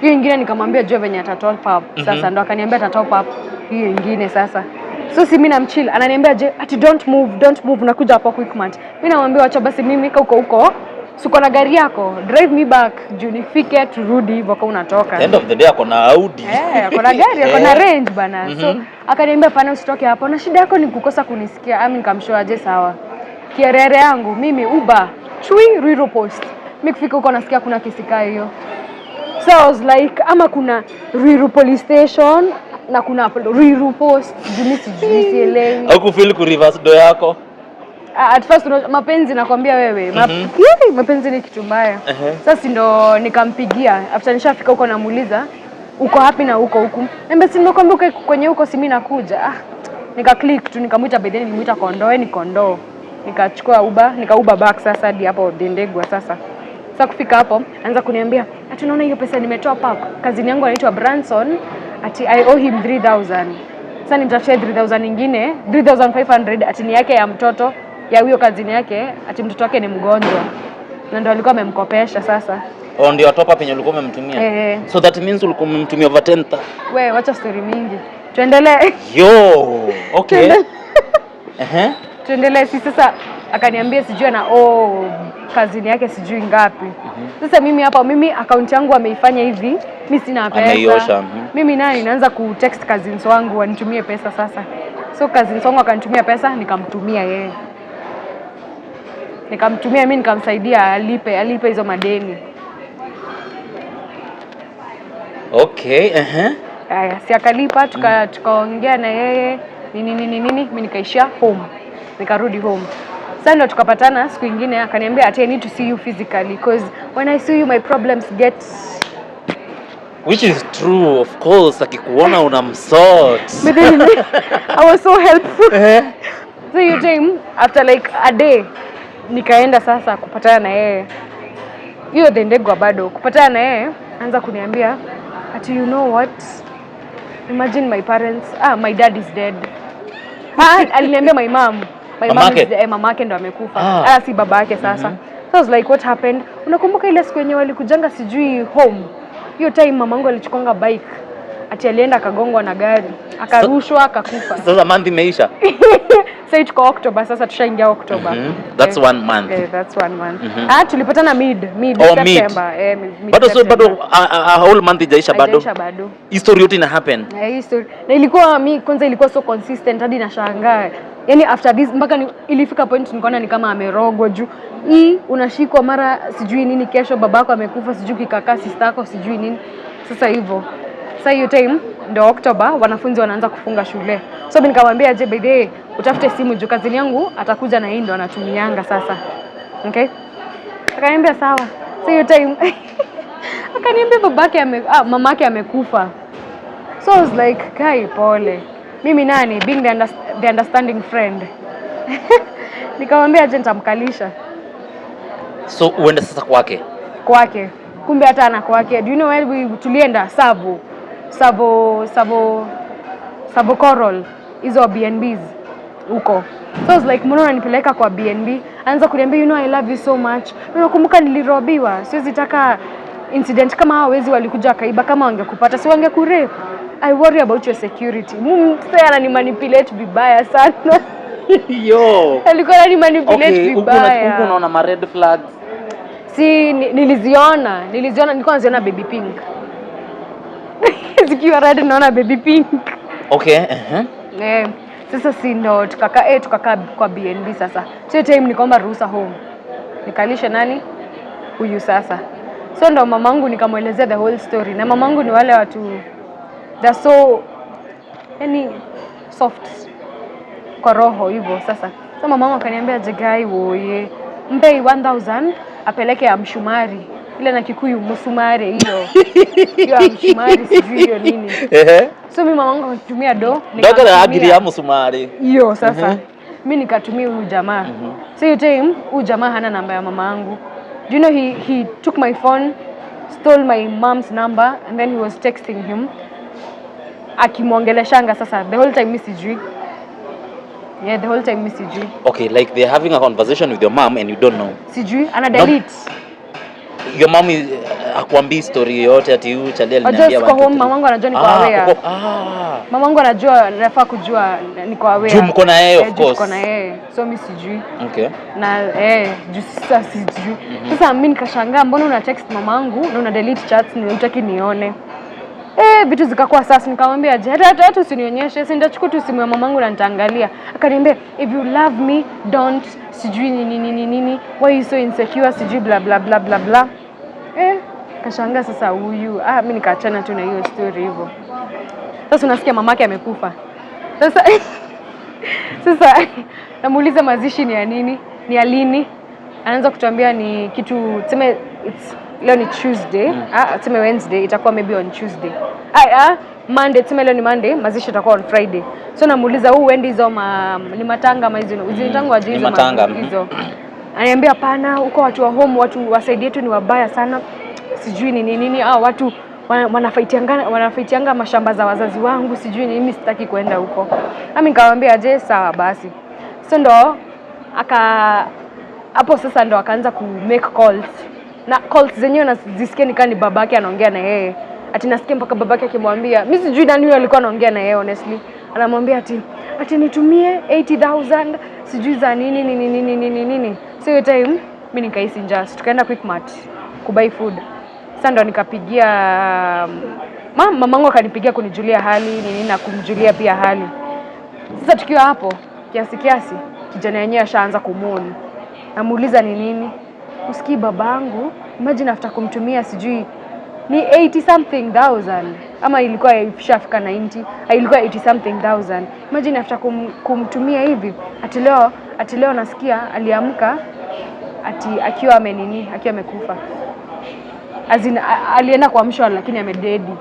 Hiyo ingine nikamwambia jua venye ata top up. Sasa ndo akaniambia ata top up hiyo ingine sasa. So si mimi namchill, ananiambia je, ati don't move, don't move, nakuja hapo Quickmart. Mimi namwambia wacha basi mimi ka uko huko, siko na gari yako, drive me back juu nifike turudi hivyo kama unatoka. End of the day ako na Audi. Eh, ako na gari, ako na range bana. So akaniambia pana, usitoke hapo. Na shida yako ni kukosa kunisikia. Ami nikamshow aje sawa. Kierere yangu mimi Uber, chui Ruiru Post. Mimi kufika huko nasikia kuna kesi kaa hiyo. So I was like, ama kuna Ruiru Police Station na kuna Ruiru Post. Juu mimi sijui, sielewi. Au feel ku reverse do yako? Ah, at first mapenzi nakwambia wewe, mapenzi ni kitu mbaya. Sasa ndo nikampigia after nishafika huko, namuuliza uko wapi na uko huku, niambia si nimekwambia uko kwenye huko, si mimi nakuja. Ah, nika click tu nikamuita, by then nilimuita kondoo, ni kondoo. Nikachukua Uber, nika Uber back sasa hadi hapo Dendegwa sasa. Sasa kufika hapo anza kuniambia ati unaona hiyo pesa nimetoa up, kazini yangu anaitwa Branson, ati I owe him 3000. Sasa nimtafutie 3000 nyingine, 3500 ati ni yake ya mtoto ya huyo kazini yake, ati mtoto wake ni mgonjwa na ndo alikuwa amemkopesha sasa. Oh, ndio top up yenye ulikuwa umemtumia. Eh. So that means ulikuwa umemtumia over 10,000. We wacha story mingi, tuendelee. Yo, okay. Tuendelee. Si sasa akaniambia sijui ana oh, kazini yake sijui ngapi. Sasa mimi hapa, mimi akaunti yangu ameifanya hivi, mi sina pesa. Ameiosha. Mimi nani naanza kutext cousins wangu wanitumie pesa sasa. So cousins wangu akanitumia pesa, nikamtumia yeye, nikamtumia mimi, nikamsaidia alipe hizo madeni. Okay. Aya, si akalipa, tukaongea na yeye nini nini nini, mimi nikaishia home, nikarudi home. Sasa ndo tukapatana siku ingine, akaniambia ati I need to see you physically because when I see you my problems get Which is true, of course, akikuona unamsort. But then I was so helpful. So hiyo time after like a day nikaenda sasa kupatana na yeye. Hiyo Dendegwa bado kupatana na yeye, anza kuniambia ati you know what, imagine my parents, ah, my dad is dead. Ah, aliniambia my mom, my mom Mamake? is, eh, mamake ndo amekufa. Ah. Ah, si baba yake sasa. So I was like, what happened? Unakumbuka ile siku yenye walikujanga sijui home? Hiyo time mamangu alichukuanga bike. Ati alienda akagongwa na gari, akarushwa, akakufa. Sasa month imeisha. Sasa tuko October, sasa tushaingia October. That's one month. Eh, that's one month. Ah, tulipatana mid Oh, mid. September. Eh, mid Bado so September. bado a whole month ijaisha bado. Haijaisha bado. Hii story yote ina happen. Eh, hii story. Na ilikuwa mi kwanza ilikuwa so consistent hadi nashangaa. Yaani after this mpaka ilifika point nikaona ni kama amerogwa juu. Hii unashikwa mara sijui nini, kesho babako amekufa, sijui kikakaa sister yako sijui nini. Sasa hivyo. Sasa hiyo time ndo October wanafunzi wanaanza kufunga shule. So mimi nikamwambia, je, by the way utafute simu juu kazini yangu atakuja na hii ndo anatumianga sasa. Okay? Akaniambia sawa. So hiyo time akaniambia babake mamake amekufa. So I was like, "Kai, pole." Mimi nani, being the understanding friend. Nikamwambia je, nitamkalisha So uende sasa kwake. Kwake. Kumbe hata ana kwake. Do you know where we tulienda? Savo. Savo Savo Savo Coral, hizo BNBs huko. So I was like, "Mbona unanipeleka kwa BNB?" Anza kuniambia, "You know I love you so much. Unakumbuka nilirobiwa. Siwezi taka incident kama hao wezi walikuja wakaiba, kama wangekupata si wangekurape. I worry about your security." Msee ananimanipulate vibaya sana. Yo. Alikuwa ananimanipulate Okay, huku vibaya. huku unaona ma red flags. Si niliziona, nilikuwa naziona baby pink. Zikiwa red naona baby pink. Okay, uh-huh. Eh, sasa si ndo tukakaa kwa BNB sasa. So time nikaomba ruhusa home. Nikalishe nani? Huyu sasa. So ndo mamangu nikamwelezea the whole story. Na mamangu ni wale watu, they're so, yani, soft kwa roho hivyo sasa. So mamangu akaniambia, "Jegai woye, mpe 1000 apeleke ya mshumari ile na Kikuyu msumari, hiyo hiyo ya mshumari, sijui hiyo nini." Ehe. So mi mamangu akatumia do, Ndogo nikamtumia. agiri ya musumari. Hiyo sasa mi nikatumia huyu jamaa. So hiyo time huyu jamaa hana namba ya mama yangu. Do you know he took my phone, stole my mom's number, and then he was texting him, akimwongeleshanga sasa the whole time. Mi sijui. Yeah, the whole time mi sijui. Okay, like they're having a conversation with your mom and you don't know. Sijui, ana delete. Your mom is hakuambii story yoyote ati huyu chali Wajua aliniambia siko one, two, home, three? mamangu anajua niko Ah, aware. Mamangu anajua, nafaa kujua niko aware. Juu mko na yeye, of Eh, juu tuko course. na yeye. So mi sijui. Na juu sasa sijui. Sasa mi nikashangaa, mbona una text mamangu na una delete chats, ni hutaki nione? Eh, vitu zikakuwa sasa, nikamwambia je, hata usinionyeshe, si nitachukua tu simu ya mamangu na nitaangalia. Akaniambia, "If you love me, don't sijui nini nini nini, why you so insecure," sijui bla bla bla bla bla. Eh, kashangaa sasa huyu. Ah, mi nikaachana tu na hiyo story hivyo. Sasa unasikia mamake amekufa. Sasa namuuliza mazishi ni ya nini? Ni ya lini? Anaanza kutuambia ni kitu, tuseme it's leo ni Tuesday, ah, tuseme Wednesday, itakuwa maybe on Tuesday. Ah, Monday, tuseme leo ni Monday, mazishi itakuwa on Friday. So namuuliza huu uendi hizo ni matanga ama hizo zinaitangwa aje Ni hizo matanga, hizo. Ananiambia hapana, huko watu wa home, watu wa side yetu ni wabaya sana. Sijui ni nini nini, ah, watu wanafightianga mashamba za wazazi wangu, sijui ni mimi sitaki kwenda huko. Nami nikamwambia je, sawa basi. So ndo aka hapo sasa ndo akaanza ku make calls, na calls zenyewe nazisikia ni kama ni babake anaongea na yeye, ati nasikia mpaka babake akimwambia, mi sijui nani huyo alikuwa anaongea na yeye honestly, anamwambia ati nitumie 80,000 sijui za nini nini nini nini nini. So hiyo time mi nikahisi njaa, so tukaenda Quickmart kubuy food. Sasa ndo nikapigia mamangu, akanipigia kunijulia hali nini na kumjulia pia hali. Sasa tukiwa hapo kiasi kiasi, kijana yenyewe ashaanza kumwoni. Namuuliza ni nini, usikii babangu? Imagine after kumtumia sijui ni 80 something thousand ama ilikuwa ishafika 90, ah, ilikuwa 80 something thousand. Imagine after kumtumia hivi, ati leo nasikia aliamka ati akiwa amenini, akiwa amekufa. As in, alienda kuamshwa lakini amededi.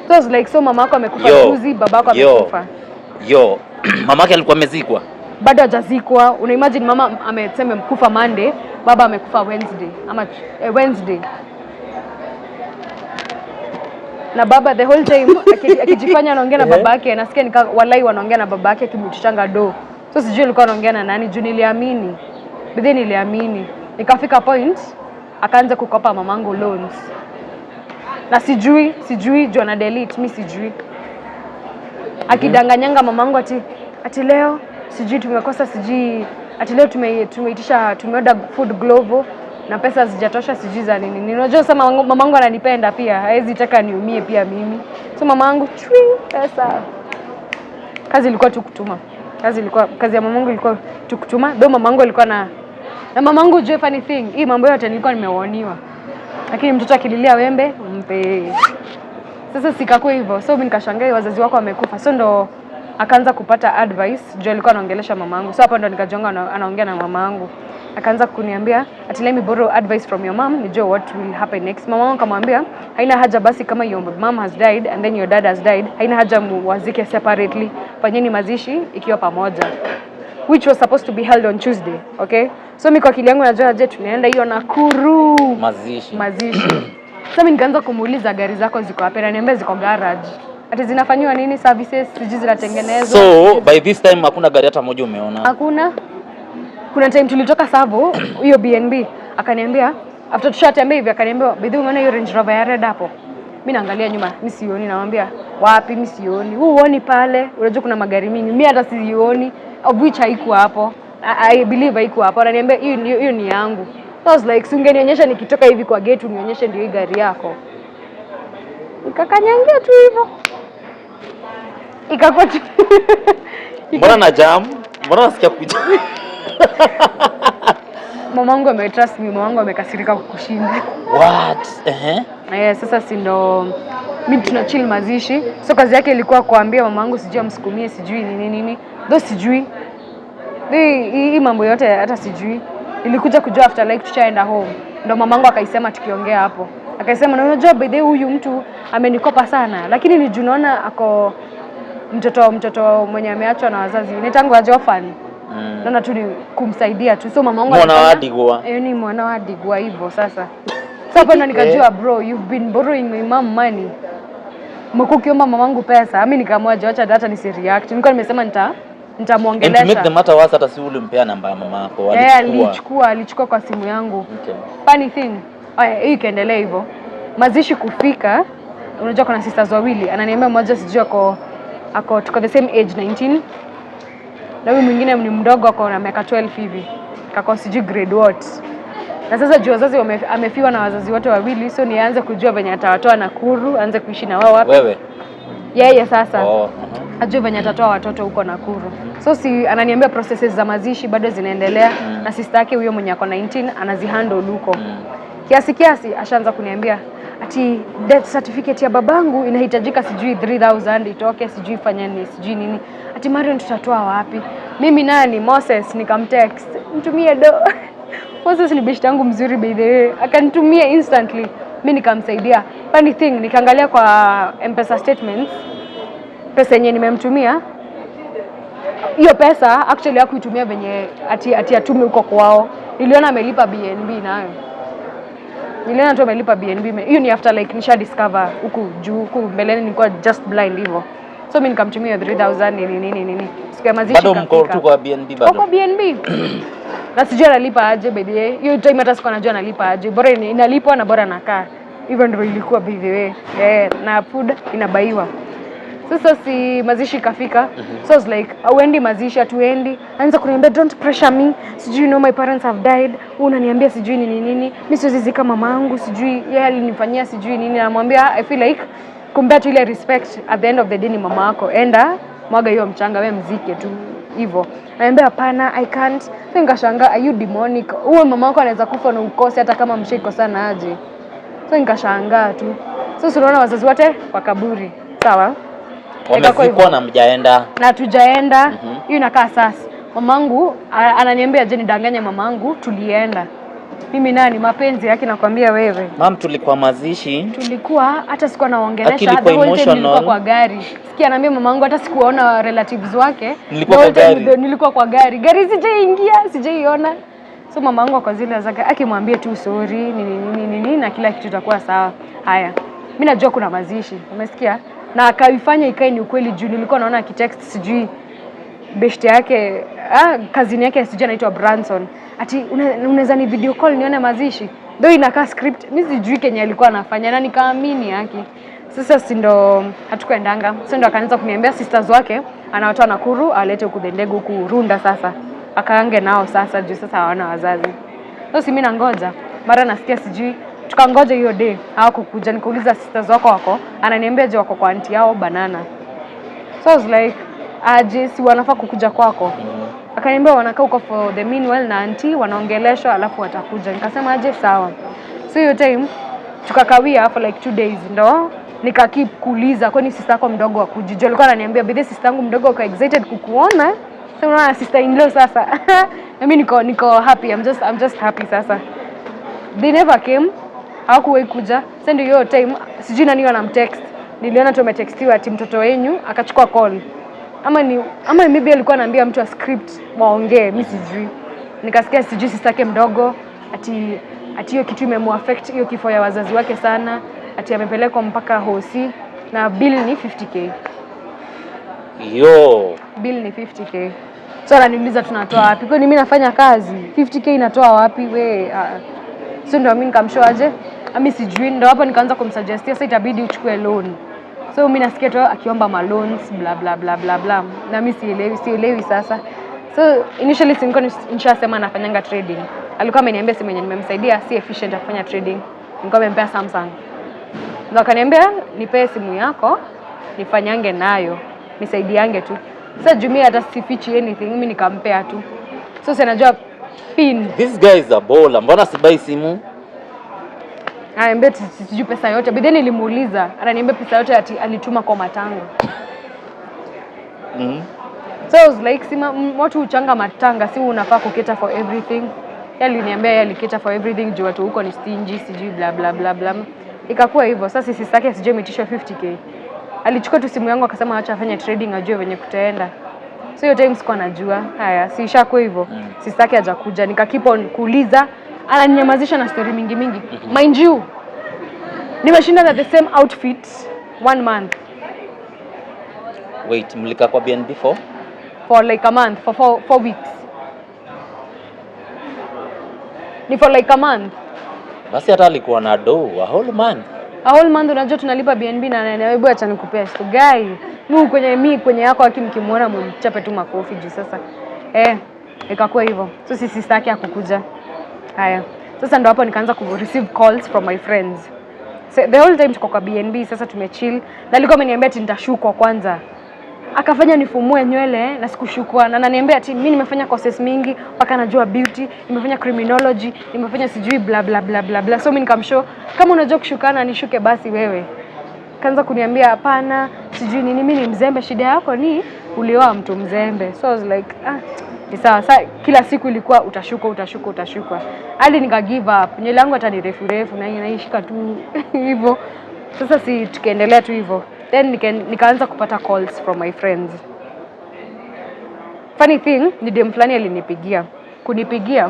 So I was like, so mama yako amekufa Yo. juzi, babako Yo. amekufa. Yo, mamake alikuwa amezikwa. Bado hajazikwa. Una imagine mama amesema amekufa Monday, baba amekufa Wednesday ama Wednesday. Na baba the whole time akijifanya anaongea na babake, nasikia nika walai wanaongea na babake akimtishanga do. So sijui alikuwa anaongea na nani juu niliamini. But then niliamini. Nikafika point akaanza kukopa mamangu loans. Na sijui juu ana delete, mi sijui. Akidanganyanga mamangu ati leo Sijui tumekosa, sijui ati leo tumeitisha, tumeorder food Glovo na pesa hazijatosha, sijui za nini nini. Unajua sasa mamangu ananipenda pia, hawezi taka niumie pia mimi. So mamangu chui pesa. Kazi ilikuwa tu kutuma. Kazi ya mamangu ilikuwa tu kutuma. Though mamangu alikuwa na mamangu, ujue funny thing, hii mambo yote nilikuwa nimewarniwa. Lakini mtoto akililia wembe mpe. Sasa sikakuwa hivyo. So mimi nikashangaa wazazi wako wamekufa. So ndo akaanza kupata advice juu alikuwa anaongelesha mamangu. So hapo ndo nikajonga anaongea na mamangu. Akaanza kuniambia ati let me borrow advice from your mom nijue what will happen next. Mamangu akamwambia haina haja basi, kama your mom has died and then your dad has died, haina haja muwazike separately. Fanyeni mazishi ikiwa pamoja, which was supposed to be held on Tuesday, okay? So mimi kwa akili yangu najua je, tunaenda hiyo Nakuru Mazishi. Mazishi. Sasa mimi nikaanza kumuuliza gari zako ziko wapi? Ananiambia ziko garage. Ati zinafanyiwa nini, services, sijui zinatengenezwa. So by this time hakuna gari hata moja umeona? Hakuna. Kuna time tulitoka Savo hiyo BNB, akaniambia after tushatembea hivi, akaniambia, "Bidhi, umeona hiyo Range Rover ya red hapo?" Mimi naangalia nyuma, mimi sioni, namwambia wapi, mimi sioni. Wewe huoni pale? Unajua kuna magari mingi. Mimi hata sioni, of which haikuwa hapo. I believe haikuwa hapo. Ananiambia hiyo ni yangu. So I was like, si ungenionyesha nikitoka hivi kwa gate, unionyeshe ndio hii gari yako. Nikakanyangia tu hivyo. Ikakuwa tu Mbona na jam? Mbona nasikia kuja? Mamangu ame trust me, mamangu amekasirika kukushinda. What? Ehe. Eh, sasa si ndo mi tuna chill mazishi. So kazi yake ilikuwa kuambia mamangu sijui amsukumie sijui nini nini. Though sijui. Hii mambo yote hata sijui. Nilikuja kujua after like tushaenda home. Ndo mamangu akaisema tukiongea hapo. Akaisema, na unajua by the way huyu mtu amenikopa sana, lakini ni juu naona ako mtoto mwenye ameachwa na wazazi. Ni aje, orphan. Naona tu ni kumsaidia tu. So mamangu Mwana wa alifanya Digwa. Eh, ni mwana wa Digwa hivyo sasa. Sasa hapo ndo nikajua, bro, you've been borrowing my mom money. Umekuwa ukiomba mamangu pesa. Mimi nikaamua acha hata nisi react. Nilikuwa nimesema And to nitamuongelesha. make the matter worse, hata si ulimpea namba ya mama yako, Eh, alichukua. alichukua kwa simu yangu. Okay. Funny thing. Aya, hii ikaendelea hivyo. Mazishi kufika, unajua kuna sisters wawili, ananiambia mmoja sijui ako tuko the same age, 19. Na huyu mwingine ni mdogo, ako na miaka 12 hivi. Kako sijui grade what. Na sasa juu wazazi amefiwa na wazazi wote wawili, so nianze kujua venye atawatoa Nakuru, aanze kuishi na wao wapi. Wewe? Yeye sasa Oh, uh-huh. ajue venye atatoa watoto huko Nakuru. So si ananiambia processes za mazishi bado zinaendelea na sister yake huyo mwenye ako 19 anazihandle huko. Kiasi kiasi ashaanza kuniambia ati death certificate ya babangu inahitajika, sijui 3000 itoke, sijui fanya nini, sijui nini. Ati Marion, tutatoa wapi? Mimi nani Moses nikamtext, mtumie do. Moses ni beshte yangu mzuri by the way. Akanitumia instantly. Mi nikamsaidia. Funny thing, nikaangalia kwa M-Pesa statements pesa yenye nimemtumia, hiyo pesa actually hakuitumia venye ati atume huko kwao. Niliona amelipa BNB nayo. Niliona tu amelipa BNB. Hiyo ni after like nisha discover huku juu, huku mbeleni nilikuwa just blind hivyo. So mimi nikamtumia 3000 nini nini nini. Siku ya mazishi Bado mko ikafika. tu kwa BNB Kwa bado? BNB. Na sijui analipa aje by the way. Hiyo time hata sikuwa najua analipa aje. Bora inalipwa na bora nakaa. Hivyo ndivyo ilikuwa by the way. Eh, na food inabuyiwa. Sasa si mazishi ikafika. So I was like, auendi mazishi? Hatuendi. Anza kuniambia, "Don't pressure me. Sijui, you know my parents have died. Wewe unaniambia sijui nini nini. Mimi siwezi zika mamangu, sijui yeye alinifanyia sijui nini." Namwambia I feel like kumpea tu ile respect, at the end of the day ni mama yako. Enda mwaga hiyo mchanga, we mzike tu hivyo. Ananiambia hapana, I can't. So nikashangaa, are you demonic? Huyo mama yako anaweza kufa na ukose hata kama mshaikosana aje. So nikashangaa tu. So unaona wazazi wote kwa kaburi. Sawa? Ikakuwa Wamezikwa hivyo. na mjaenda. Na tujaenda. Hiyo inakaa sasa. Mamangu ananiambia je, nidanganye mamangu tulienda. Mimi nani mapenzi yake nakwambia wewe. Mam, tulikuwa mazishi. Tulikuwa, hata sikuwa naongelesha, Akili the kwa whole time nilikuwa emotional. kwa gari. Sikia, anaambia mamangu hata sikuwaona relatives wake. Nilikuwa The kwa whole time gari. Nilikuwa kwa gari. Gari sijaingia, sijaiona. So mamangu kwa zile zake akimwambia tu sorry nini nini nini na kila kitu itakuwa sawa. Haya. Mimi najua kuna mazishi. Umesikia? Na akaifanya ikae ni ukweli juu nilikuwa naona akitext sijui beshte yake, cousin yake sijui anaitwa Branson, ati unaweza ni video call nione mazishi, though inakaa script. Mimi sijui kenye alikuwa anafanya na nikaamini yake. Sasa si ndo hatukuendanga. So ndo akaanza kuniambia sisters wake Anawatoa Nakuru alete huku Dendego huku Runda sasa. Akaange nao sasa juu sasa hawana wazazi. So si mimi nangoja. Mara nasikia sijui tukangoja hiyo day hawakukuja. Nikauliza sisters wako wako, ananiambia je wako kwa auntie yao Banana. So I was like, aje si wanafaa kukuja kwako? Akaniambia wanakaa huko for the meanwhile na auntie wanaongeleshwa alafu watakuja. Nikasema aje sawa. So hiyo time tukakawia for like 2 days ndo nika keep kuuliza kwani sister yako mdogo akuji? Juu alikuwa ananiambia bidhi sister yangu mdogo ako excited kukuona. So unaona sister in law sasa. Na mimi niko happy. I'm just happy sasa. They never came. Hawakuwahi kuja. Sasa ndio hiyo time sijui nani wanamtext. Niliona tu ametextiwa ati mtoto wenyu akachukua call. Ama maybe alikuwa anaambia mtu wa script waongee, mimi sijui. Nikasikia sijui sister yake mdogo ati hiyo kitu imemuaffect hiyo kifo ya wazazi wake sana, ati amepelekwa mpaka hosi na bill ni 50K. Yo. Bill ni 50K. So ananiuliza tunatoa wapi? Kwani mimi nafanya kazi? 50K inatoa wapi we? So ndio mimi nikamshow aje? Ami sijui, ndio hapo nikaanza kumsuggestia sasa itabidi uchukue loan. So mimi nasikia tu akiomba ma loans bla bla bla bla bla. Na mimi sielewi sasa. So initially si nilikuwa nishasema nafanyanga trading. Alikuwa ameniambia simu yenye nimemsaidia si efficient ya kufanya trading. Nilikuwa nimempea Samsung. Ndio akaniambia nipee simu yako nifanyange nayo, nisaidiange tu. Sasa juu mimi hata sifichi anything, mimi nikampea tu. So si anajua pin. This guy is a baller. Mbona sibuy simu? Ananiambia ati sijui pesa yote. But then nilimuuliza, ananiambia pesa yote ati alituma kwa matanga. So I was like, sima watu huchanga matanga, si unafaa kucater for everything. Yeye aliniambia yeye alicater for everything juu watu huko ni stingy, sijui bla bla bla bla. Ikakuwa hivyo. Sasa sister yake sijui ameitishwa 50K. Alichukua tu simu yangu akasema acha afanye trading ajue venye kutaenda. So hiyo time sikuwa najua. Haya, si ishakuwa hivyo. Sister yake hajakuja. Nika keep on kuuliza, ananinyamazisha na story mingi mingi. Mind you, nimeshinda na the same outfit one month. Wait, mlikaa kwa BNB for? For like a month, for 4 weeks. Ni for like a month. Basi hata alikuwa na do a whole month. A whole month unajua tunalipa BNB na nani, hebu acha nikupea siku guy. Mi kwenye mi kwenye yako aki mkimuona mumchape tu makofi juu sasa. Eh, ikakuwa hivyo. So si sister yake hakukuja. Haya. Sasa ndo hapo nikaanza ku receive calls from my friends. So, the whole time tuko kwa BNB sasa tumechill. Na alikuwa ameniambia ati nitashukwa kwanza. Akafanya nifumue nywele na sikushukwa, na ananiambia ati mimi nimefanya courses mingi mpaka najua beauty, nimefanya criminology, nimefanya sijui bla bla bla bla bla. So mimi nikamshow kama unajua kushukana nishuke basi wewe. Kaanza kuniambia hapana, sijui nini, mimi ni mzembe, shida yako ni ulioa mtu mzembe. So I was like, ah, ni sawa. Sa kila siku ilikuwa utashuka utashuka utashuka, hadi nika give up. Nywele yangu hata ni refu refu na naishika tu hivyo. Sasa si tukaendelea tu hivyo, then nikaanza kupata calls from my friends. Funny thing ni dem fulani alinipigia, kunipigia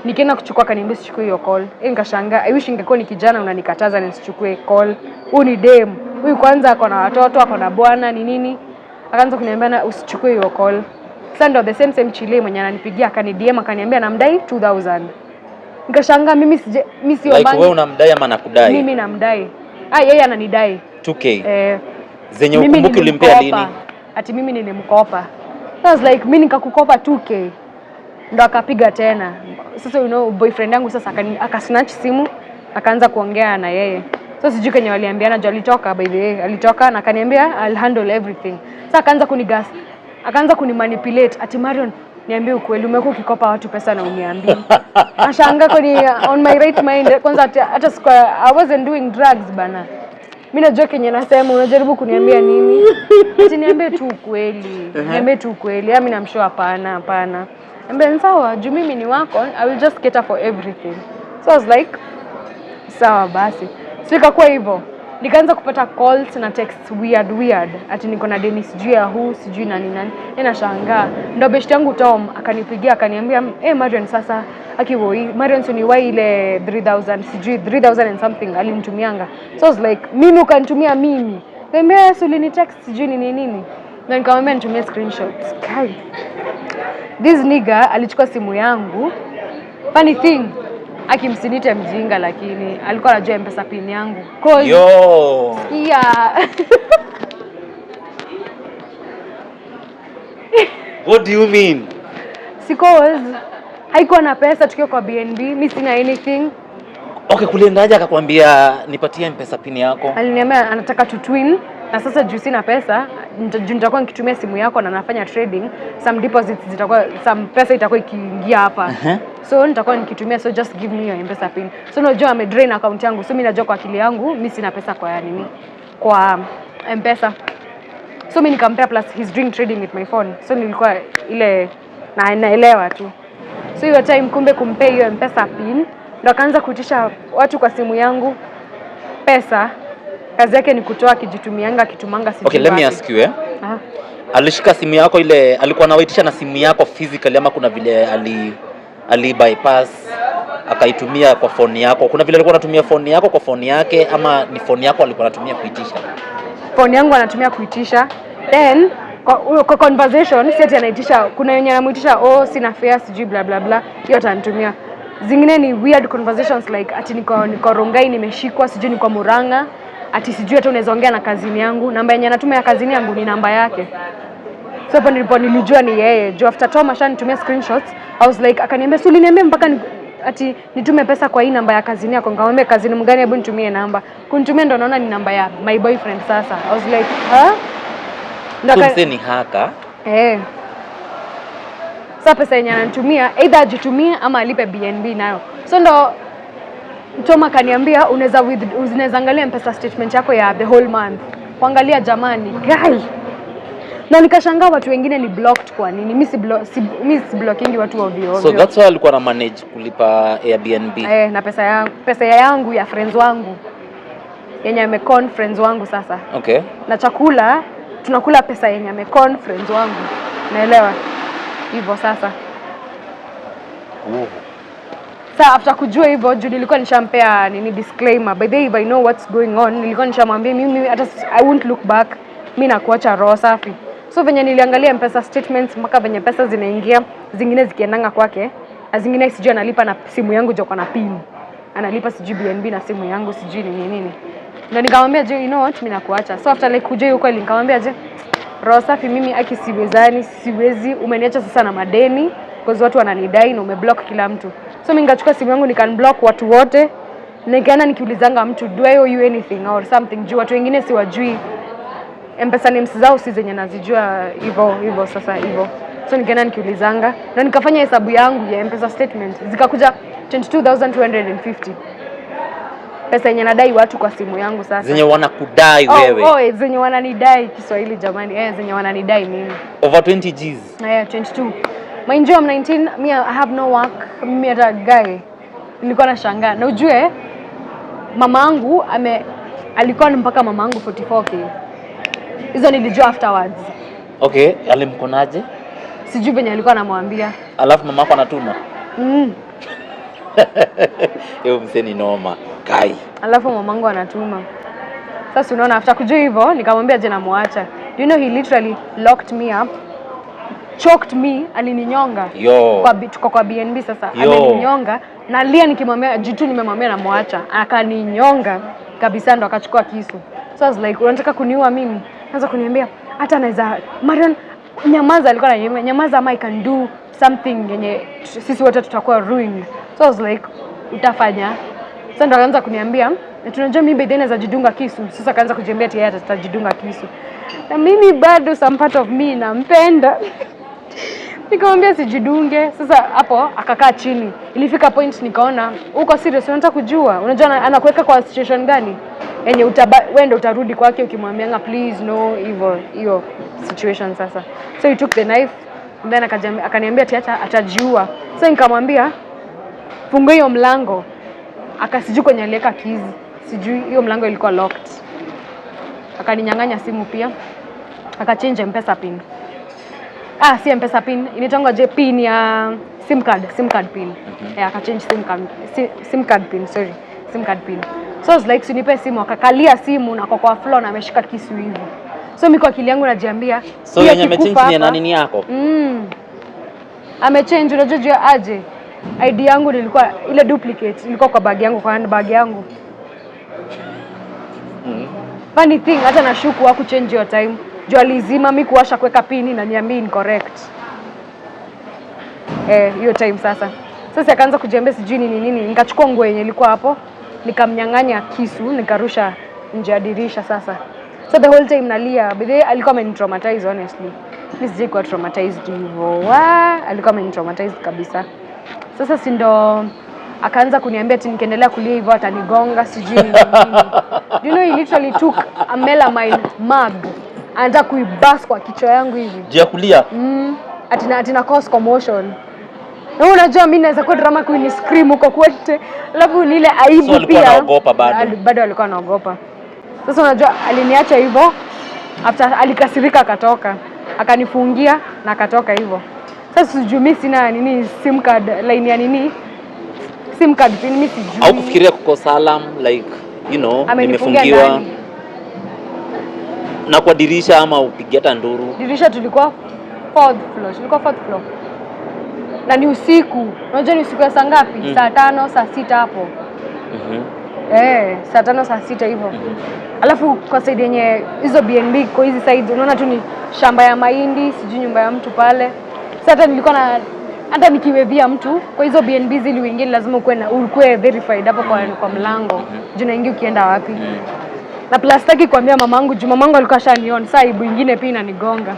nikienda kuchukua akaniambia sichukue hiyo call. Eh, nikashangaa. I wish ingekuwa ni kijana unanikataza nisichukue call. Huyu ni dem. Huyu kwanza ako na watoto, ako na bwana, ni nini? Akaanza kuniambia na usichukue hiyo call. Sasa ndo the same same chile mwenye ananipigia akani DM akaniambia namdai 2000. Nikashangaa mimi sije mimi sio Like wewe unamdai ama anakudai? Mimi namdai. Ah, yeye ananidai. 2K. Eh, Zenye mimi ukumbuki ulimpea nilimkopa. lini? Ati mimi nilimkopa. I was like mimi nikakukopa 2K. Ndo akapiga tena. Sasa you know boyfriend yangu sasa akasnatch simu akaanza kuongea na yeye. So sijui kenye waliambiana juu alitoka, by the way, alitoka na akaniambia I'll handle everything. Sasa akaanza kunigas, akaanza kunimanipulate ati Marion, niambie ukweli, umekuwa ukikopa watu pesa na uniambie. Nashangaa kwani on my right mind kwanza hata sikuwa, I wasn't doing drugs bana. Mimi najua kenye nasema, unajaribu kuniambia nini? Ati niambie tu ukweli. Niambie tu ukweli. Mimi namshow hapana, hapana. Ambia ni sawa, juu mimi ni wako, I will just cater for everything. So I was like, sawa basi. So ikakuwa hivyo. Nikaanza kupata calls na texts weird weird. Ati niko na deni sijui ya huu, sijui nani nani. Mimi nashangaa. Ndio best yangu Tom akanipigia akaniambia, "Eh, Marion sasa akiwoi, Marion si uniwai ile 3000 sijui 3000 and something alinitumianga." So I was like, "Mimi ukanitumia mimi?" Niambia yes, ulini text sijui nini nini. Na nikamwambia nitumie screenshots. Kai. This nigga alichukua simu yangu. Funny thing, akimsinite mjinga lakini alikuwa anajua M-Pesa pin yangu. Cause Yo. yeah. What do you mean? Because haikuwa na pesa tukiwa kwa BNB, mi sina anything. Okay, kuliendaje akakwambia nipatie Mpesa pin yako? Aliniambia anataka to twin na sasa juu sina pesa, juu nitakuwa nikitumia simu yako na nafanya trading, some deposits zitakuwa, some pesa itakuwa ikiingia hapa. So nitakuwa nikitumia, so just give me your Mpesa pin. So unajua ame drain account yangu, so mimi najua kwa akili yangu mi sina pesa kwa nini, kwa Mpesa. So mi nikampea, plus he's doing trading with my phone, so nilikuwa ile na naelewa tu. So hiyo time kumbe kumpea hiyo Mpesa pin ndo akaanza kuitisha watu kwa simu yangu pesa. Kazi yake ni kutoa, akijitumianga, akitumanga sijui Okay, let me wapi. Ask you, eh. Aha. Alishika simu yako ile, alikuwa anawaitisha na simu yako physically ama kuna vile ali bypass akaitumia kwa phone yako? Kuna vile alikuwa anatumia phone yako kwa phone yake ama ni phone yako alikuwa anatumia kuitisha? Phone yangu anatumia kuitisha, then kwa conversation si ati anaitisha. Kuna yenye anamuitisha, "Oh, sina fare," sijui bla bla bla, hiyo atanitumia. Zingine ni weird conversations like ati niko Rongai, nimeshikwa, sijui niko Murang'a, ati sijui hata unaweza ongea na cousin yangu. Namba yenye anatuma ya cousin yangu ni namba yake. So hapo ndipo nilijua ni yeye, juu after Tom ashanitumia screenshots, I was like, akaniambia, "Si uliniambia mpaka ati nitume pesa kwa hii namba ya cousin yako?" Nikamwambia, "Cousin mgani? Hebu nitumie namba." Kunitumia ndo naona ni namba ya my boyfriend. Sasa I was like, "Huh?" Ndo So msee ni hacker. Eh. Sasa pesa yenye ananitumia, either ajitumie ama alipe BNB nayo. So ndo Tom akaniambia unaweza angalia Mpesa statement yako ya the whole month. Kuangalia, jamani, guy. Na nikashangaa watu wengine ni blocked kwa nini? Mimi si blockingi watu ovyo ovyo. So that's why alikuwa na manage kulipa Airbnb. Eh, na pesa yangu, pesa yangu ya friends wangu, yenye amecon friends wangu sasa. Na chakula tunakula pesa yenye amecon friends wangu. Naelewa hivyo sasa. Oh. Sa after kujua hivyo, juu nilikuwa nishampea nini, disclaimer. By the way, if I know what's going on, nilikuwa nishamwambia mimi hata I won't look back, mi nakuacha roho safi. So venye niliangalia Mpesa statements mpaka venye pesa zinaingia, zingine zikiendanga kwake na zingine sijui analipa na simu yangu, joko na pin, analipa sijui BNB na simu yangu, sijui nini nini, na nikamwambia, "Je, you know what, mi nakuacha." So after like kujua hiyo kweli, nikamwambia, "Je, roho safi, mimi aki siwezani, siwezi, umeniacha sasa na madeni because watu wananidai na umeblock kila mtu." So mimi nikachukua simu yangu, nikaunblock watu wote, nikaenda nikiulizanga mtu, "Do I owe you anything or something?" Juu watu wengine siwajui, Mpesa names zao si zenye nazijua hivyo hivyo. Sasa hivyo, so nikaenda nikiulizanga na nikafanya hesabu yangu ya Mpesa statement, zikakuja 22,250, pesa yenye nadai watu kwa simu yangu sasa. Zenye wanakudai wewe. Oh, zenye wananidai, Kiswahili jamani, zenye wananidai mimi. Over 20 Gs. Eh, 22. Mind you, I'm 19, me I have no work. Mimi hata, guy, nilikuwa nashangaa. Na ujue mama yangu ame alikuwa ni mpaka mama yangu 44K. Hizo nilijua afterwards. Okay, alimconaje? Sijui venye alikuwa anamwambia. Alafu mamako anatuma. Hiyo msee ni noma. Kai. Alafu mamangu anatuma. Sasa unaona, after kujua hivyo, nikamwambia je, namuacha. You know he literally locked me up, choked me, alininyonga. Yo. Tuko kwa BNB sasa. Yo. Ameninyonga, nalia nikimwambia, juu tu nimemwambia namwacha, akaninyonga kabisa, ndo akachukua kisu. So I was like, "Unataka kuniua mimi?" Anza kuniambia hata anaweza, "Marion, nyamaza," alikuwa ananiambia, "Nyamaza ama I can do something yenye sisi wote tutakuwa ruined." So I was like, "Utafanya?" Sasa ndo akaanza kuniambia, "Na tunajua mimi by then naweza jidunga kisu." Sasa akaanza kujiambia ati yeye atajidunga kisu. Na mimi bado some part of me nampenda. Nikamwambia sijidunge. Sasa hapo akakaa chini. Ilifika point nikaona uko serious, unataka kujua. Unajua anakuweka kwa situation gani? Yenye wewe ndio utarudi kwake ukimwambianga please no, hivyo hiyo situation sasa. So he took the knife, then akaniambia ati acha atajiua. So nikamwambia, "Funga hiyo mlango." Akasijui kwenye aliweka keys. Sijui hiyo mlango ilikuwa locked. Akaninyang'anya simu pia. Akachange M-Pesa pin. Ah, si M-Pesa pin, inaitwanga je, pin ya SIM card, SIM card pin. Yeah, akachange SIM card, SIM card pin, sorry, SIM card pin. So I was like, "Sinipe simu." Akakalia simu na kwa floor na ameshika kisu hivi. So mimi kwa akili yangu najiambia, So "Huyu yenye akikufa amechange ni ya hapa." nani, ni yako? Amechange, unajua juu ya aje? ID yangu nilikuwa, ile duplicate ilikuwa kwa bag yangu, kwa handbag yangu. Funny thing, hata nashuku hakuchange hiyo time. Juu alizima, mi kuwasha kuweka pini na niambia incorrect. Eh, hiyo time sasa. Sasa akaanza kujiambia sijui nini nini. Nikachukua nguo yenye ilikuwa hapo, nikamnyang'anya kisu, nikarusha nje ya dirisha sasa. So the whole time nalia. But then alikuwa amenitraumatize honestly. Mimi sijai kuwa traumatized hivyo. Wa, alikuwa amenitraumatize kabisa. Sasa si ndo akaanza kuniambia ati nikiendelea kulia hivyo atanigonga sijui nini nini. Do you know he literally took a melamine mug, anataka kuiburst kwa kichwa yangu hivi. Juu ya kulia. Ati na cause commotion. Na wewe unajua mimi naweza kuwa drama queen, scream huko kwote. Alafu ni ile aibu So alikuwa pia. anaogopa bado? Bado alikuwa anaogopa. Sasa unajua aliniacha hivyo after alikasirika akatoka. Akanifungia na akatoka hivyo. Sasa sijui, mimi sina nini, sim card line ya nini, sim card pin mimi sijui. Au kufikiria kukosa alarm, like Amenifungia nimefungiwa ndani. Na kwa dirisha ama upige hata nduru? Dirisha, tulikuwa fourth floor, tulikuwa fourth floor na ni usiku. Unajua ni usiku ya saa ngapi? Saa 5, saa 6 hapo. Eh, saa 5, saa 6 hivyo. Alafu kwa side yenye hizo BNB, kwa hizi side unaona tu ni shamba ya mahindi, sijui nyumba ya mtu pale. Sasa hata nilikuwa na hata nikiwavia mtu kwa hizo BNB zili uingie lazima ukuwe verified hapo kwa mlango. Juu naingia ukienda wapi? Na plus sitaki kuambia mamangu juu mamangu alikuwa ashaniona. Sasa aibu ingine pia inanigonga.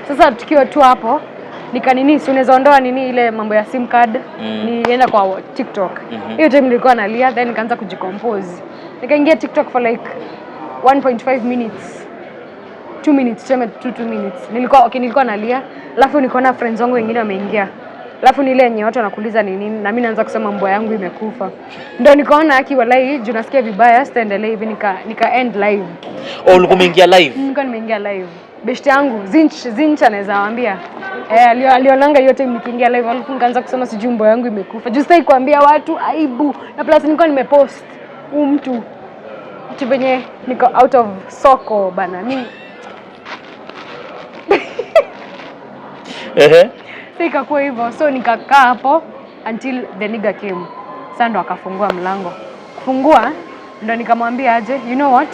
Sasa tukiwa tu hapo nikanini, si unaweza ondoa nini ile mambo ya sim card, nienda kwa TikTok. Hiyo time nilikuwa nalia, then nikaanza kujicompose. Nikaingia TikTok for like 1.5 minutes, 2 minutes, tuseme 2 2 minutes. Nilikuwa okay, nilikuwa nalia, alafu nikaona friends wangu wengine wameingia. Alafu ni ile yenye watu wanakuuliza ni nini, na mimi naanza kusema mbwa yangu imekufa. Ndio nikaona haki walai, juu nasikia vibaya, sitaendelea hivi, nika end live. Oh, ulikuwa umeingia live? Nilikuwa nimeingia live. Beshte yangu Zinch Zinch anaweza waambia. Eh, alionanga hiyo time nikiingia live, alafu nikaanza kusema sijui mbwa yangu imekufa. Juu sitaki kuambia watu, aibu. Na plus nilikuwa nimepost huu mtu tu venye niko out of soko bana. Mi Sasa ikakuwa hivyo. So nikakaa hapo until the nigga came. Sasa ndo akafungua mlango. Kufungua ndo nikamwambia aje, you know what?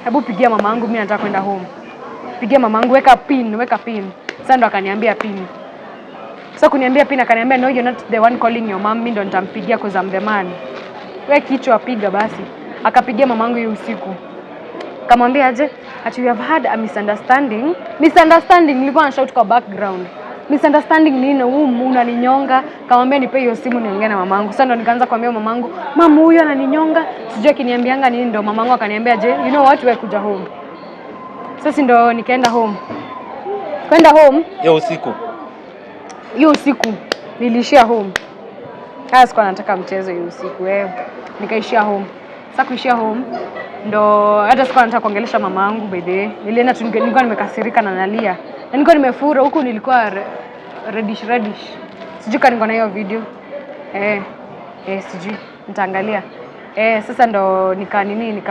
Hebu pigia mamangu, mimi nataka kwenda home. Pigia mamangu, weka pin, weka pin. Sasa ndo akaniambia pin. Sasa kuniambia pin akaniambia, no, you're not the one calling your mom, mimi ndo nitampigia cause I'm the man. We kichwa piga basi. Akapigia mamangu hiyo usiku. Kamwambia aje, ati we have had a misunderstanding. Misunderstanding, nilikuwa na shout kwa background. Misunderstanding nini? Huu unaninyonga. Kamwambia nipe hiyo simu niongee na mamangu. Sasa ndo nikaanza kuambia mamangu, mama huyu ananinyonga. Sijui akiniambianga nini, ndo mamangu akaniambia je, you know what, wewe kuja home. Sasa ndo nikaenda home. Kwenda home Hiyo usiku. Hiyo usiku niliishia home. Haya, sikuwa nataka mchezo hiyo usiku eh. Nikaishia home. Sasa kuishia home ndo hata sikuwa nataka kuongelesha mama yangu, by the way. Nilienda tu nilikuwa nimekasirika na nalia. Na nilikuwa nimefura huku, nilikuwa reddish reddish. Sijui kama niko na hiyo video. Eh, eh, sijui nitaangalia. Eh, sasa ndo nika nini,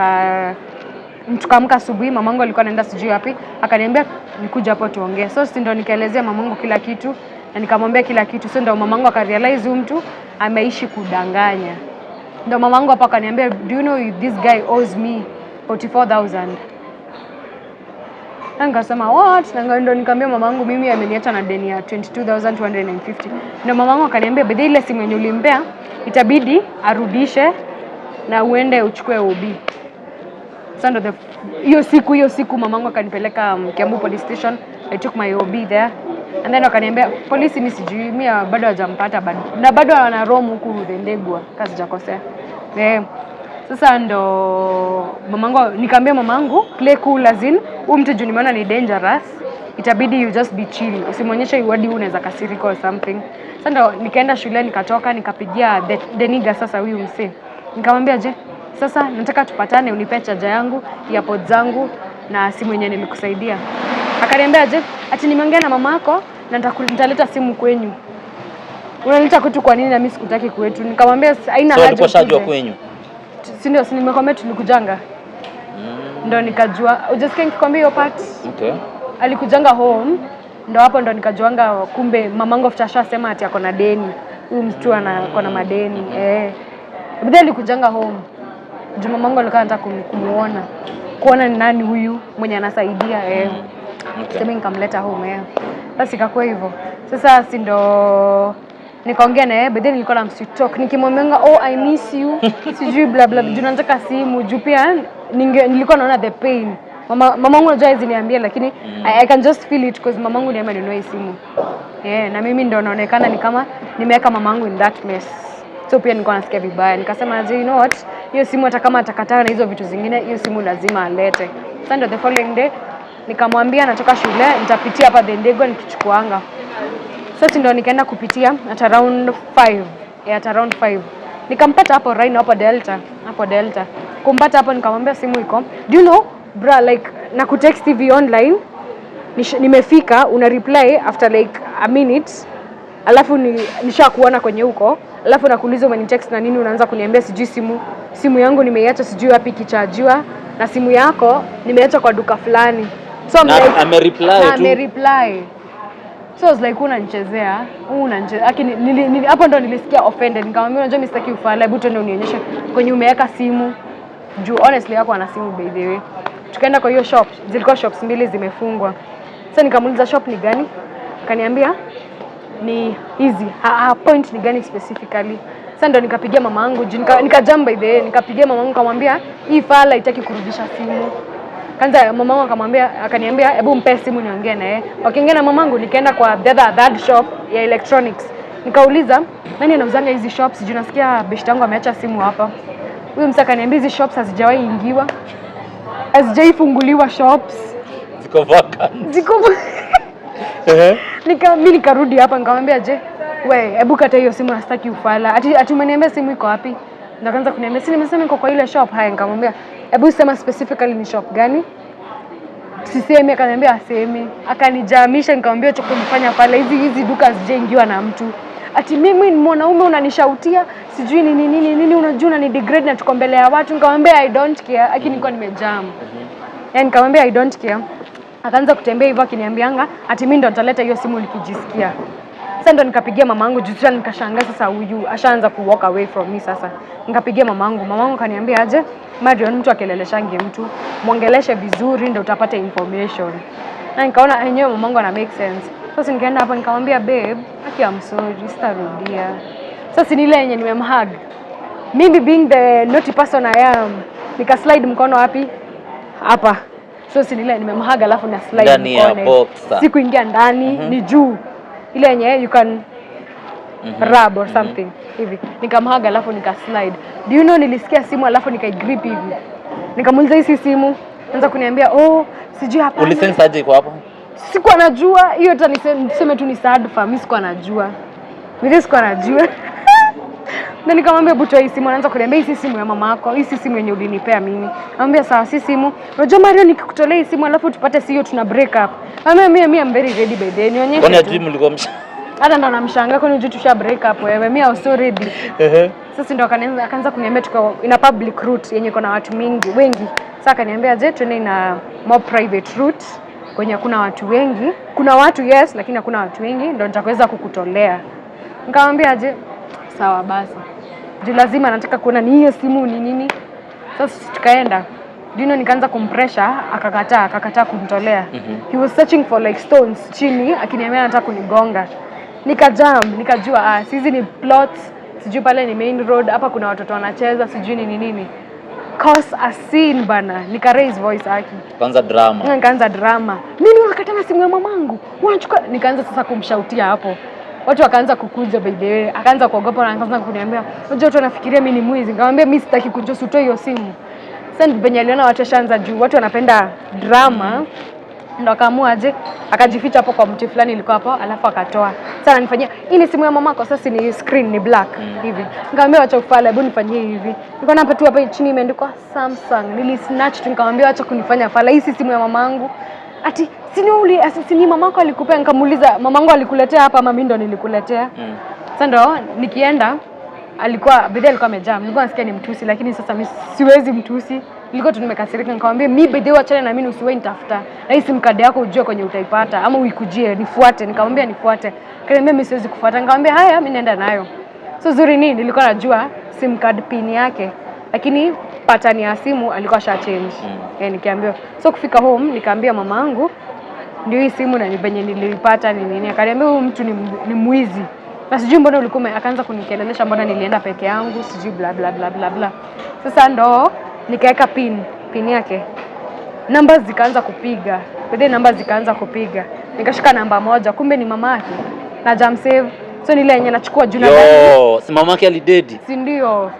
tukaamka asubuhi, mamangu alikuwa anaenda sijui wapi, akaniambia nikuja hapo tuongee. So si ndo nikaelezea mamangu kila kitu na nikamwambia kila kitu. So ndo mamangu akarealize huyu mtu ameishi kudanganya. Ndo mamangu hapo akaniambia, do you know this guy owes me 44,000? Na nikasema what? Na ndo nikamwambia mamangu mimi ameniacha na deni ya 22,250. Ndo mamangu akaniambia bedhe, ile simu yenye ulimpea itabidi arudishe na uende uchukue OB. Sasa ndo hiyo siku mamangu akanipeleka Kiambu police station. I took my OB there. And then wakaniambia polisi, mimi sijui, mimi bado hajampata bado. Na bado wana roam huku Thindigua, kama sijakosea. Eh, sasa ndo mamangu, nikaambia mamangu play cool, as in huyu mtu juu nimeona ni dangerous, itabidi you just be chill, usimwonyeshe hadi unaweza kasirika or something. Sasa ndo nikaenda shule, nikatoka, nikapigia the nigga, sasa huyu msee, nikamwambia je, sasa nataka tupatane, unipe chaja yangu, earpods zangu na simu yenye nimekusaidia. Akaniambia je, ati nimeongea na mamako na nitaleta simu kwenyu. Unaleta kwetu kwa nini na mimi sikutaki kwetu? Nikamwambia haina So haja alikuwa shajua ukuje. kwenyu. Si ndio, si nimekwambia tulikujanga? Ndo nikajua. Hujasikia nikikwambia hiyo part? Okay. Alikujanga home, ndo hapo ndo nikajuanga kumbe mamangu after ashasema ati ako na deni. Huyu mtu ana ako na madeni. Eh. But then alikujanga home. Juu mamangu alikuwa anataka kumuona. Kuona ni nani huyu mwenye anasaidia eh. Okay. Sasa nikamleta home eh. Sasa ikakuwa hivyo. Sasa si ndo nikaongea na yeye, but then nilikuwa na msweet talk nikimwambia, "Oh, I miss you," sijui bla bla, juu nataka simu, juu pia nilikuwa naona the pain. Mamangu unajua hawezi niambia, lakini I can just feel it because mamangu ndiye amenunua hii simu. Yeah, na mimi ndo naonekana ni kama nimeweka mamangu in that mess. So pia nilikuwa nasikia vibaya. Nikasema aje, you know what? Hiyo simu hata kama atakataa na hizo vitu zingine, hiyo simu lazima alete. Sasa ndio the following day nikamwambia natoka shule, nitapitia hapa Thindigua nikichukuanga. Sasa ndio nikaenda kupitia at around 5. Yeah, at around 5. Nikampata hapo Rhino, hapo Delta, hapo Delta. Kumpata hapo nikamwambia simu iko. Do you know, bra, like na kutext hivi online, nimefika, una reply after like a minute, alafu nishakuona kwenye huko, alafu nakuuliza umenitext na nini, unaanza kuniambia sijui simu yangu nimeiacha sijui wapi ikichajiwa na simu yako nimeacha kwa duka fulani. So I'm Na like, amereply na tu. Amereply. So I was like, unanichezea, unanichezea. Lakini hapo ndo nilisikia offended. Nikamwambia, unajua mimi sitaki ufala, hebu twende unionyeshe kwenye umeweka simu. Juu honestly yako ana simu, by the way. Tukaenda kwa hiyo shop, zilikuwa shops mbili zimefungwa. Sasa nikamuuliza shop ni gani? Akaniambia ni hizi. Ha, point ni gani specifically? Sasa ndo nikapigia mama yangu juu nikajam, by the way, nikapigia mama yangu nikamwambia hii fala haitaki kurudisha simu. Kwanza mamangu akamwambia, akaniambia hebu mpe simu niongee naye. Wakiongea na mamangu, nikaenda kwa the other third shop ya electronics. Nikauliza nani anauzanga hizi shops juu nasikia beshte yangu ameacha simu hapa. Huyo msee akaniambia hizi shops hazijawahi ingiwa. Hazijaifunguliwa shops. Ziko vacant. Ziko. Mi nikarudi hapa nikamwambia, je, we hebu kata hiyo simu, nastaki ufala. Ati umeniambia simu iko wapi? Ndo akaanza kuniambia, si nimesema iko kwa ile shop. Haya, nikamwambia hebu sema specifically ni shop gani? Sisemi, akaniambia asemi. Akanijamisha, nikamwambia cho kunifanya pale, hizi duka hazijaingiwa na mtu. Ati mimi ni mwanaume unanishautia sijui nini nini nini, unajua unani degrade na tuko mbele ya watu. Nikamwambia I don't care, lakini nilikuwa nimejam. Yaani nikamwambia I don't care. Akaanza kutembea hivyo akiniambianga ati mimi ndo nitaleta hiyo simu nikijisikia. Sasa ndo nikapigia mamangu juu sasa nikashangaa sasa huyu ashaanza ku walk away from me sasa. Nikapigia mamangu, mamangu akaniambia aje, Marion, mtu akeleleshangi mtu, mwongeleshe vizuri ndo utapata information. Na nikaona enyewe mamangu ana make sense. Sasa nikaenda hapo nikamwambia, "Babe, aki I'm sorry, sitarudia." Sasa ni ile yenye nimemhug. Mimi being the naughty person I am, nika slide mkono wapi? Hapa. So si ile nimemhug alafu na slide Ndani ya mkono. boxer. Sikuingia ndani, ni juu. Ile yenye you can rub or something hivi. Nikamhug alafu nika slide. Do you know nilisikia simu alafu nikaigrip hivi. Nikamuuliza hii si simu. Anza kuniambia, "Oh, sijui, hapana." Ulisense aje iko hapo? Sikuwa najua hiyo, hata niseme tu ni sad fa, mimi sikuwa najua. Mimi sikuwa najua. Na nikamwambia hebu toa hii simu, anaanza kuniambia hii si simu ya mama yako, hii si simu yenye ulinipea mimi. Namwambia sawa, si simu. Unajua Mario, nikikutolea hii simu alafu tupate sio tuna break up. Ambaye mimi I'm very ready by then. Nionyeshe Kwani tu. hajui mlikuwa msha Hata ndo namshangaa, kwani hujui tusha break up wewe? Mimi I was so ready. Sasa ndo akaanza kuniambia tuko in a public route yenye iko na watu mingi wengi. Sasa akaniambia je, tuende in a more private route kwenye hakuna watu wengi. Kuna watu yes, lakini hakuna watu wengi, ndo nitaweza kukutolea. Nikamwambia je, sawa basi. Juu lazima nataka kuona ni hiyo simu ni nini. Sasa tukaenda. Do you know nikaanza kumpressure, akakataa kumtolea. He was searching for like stones chini akiniambia anataka kunigonga. Nikajam, nikajua ah, hizi ni plots, sijui pale ni main road, hapa kuna watoto wanacheza, sijui nini nini. Cause a scene bana, nika raise voice aki. Kwanza drama. Nikaanza drama. Mimi unakataa simu ya mamangu. Unachukua, nikaanza sasa kumshautia hapo. Watu wakaanza kukuja, by the way. Akaanza kuogopa na akaanza kuniambia, "Unajua watu wanafikiria mimi ni mwizi." Nikamwambia mimi sitaki kujua, utoe hiyo simu. Sasa ndio penye aliona watu washaanza juu, watu wanapenda drama. Ndo akaamua aje, akajificha hapo kwa mti fulani ilikuwa hapo, alafu akatoa. Sasa ananifanyia, "Hii ni simu ya mamako." Sasa ni screen ni black hivi. Nikamwambia wacha ufala, hebu nifanyie hivi. Nikaona hapa tu hapa chini imeandikwa Samsung. Nilisnatch tu, nikamwambia wacha kunifanya fala, hii si simu ya mamangu. Ati si uli si ni mamako alikupea? Nikamuuliza, mamangu alikuletea hapa ama mimi ndo nilikuletea? Sasa ndo nikienda, alikuwa bidhaa alikuwa amejaa. Nilikuwa nasikia ni mtusi, lakini sasa mimi siwezi mtusi. Nilikuwa tu nimekasirika, nikamwambia mi bidhaa wachana na mimi, usiwahi nitafuta. Na hii sim card yako ujue kwenye utaipata ama uikujie nifuate. Nikamwambia nifuate. Akaniambia mimi siwezi kufuata. Nikamwambia haya, mimi naenda nayo. So zuri ni nilikuwa najua sim card pin yake, lakini pattern ya simu alikuwa asha change. Eh, nikiambiwa. So kufika home nikaambia mamangu Ndio hii simu na ni venye nilipata ni nini. Akaniambia huyu mtu ni mwizi. Na sijui mbona ulikuwa akaanza kunikelelesha mbona nilienda peke yangu, sijui bla bla bla bla bla. Sasa ndo nikaweka pin yake. Namba zikaanza kupiga. Baadaye namba zikaanza kupiga. Nikashika namba moja, kumbe ni mama yake. Na jam save. So ni ile yenye nachukua juu nadhani Yo, si mamake alidedi. Si ndio?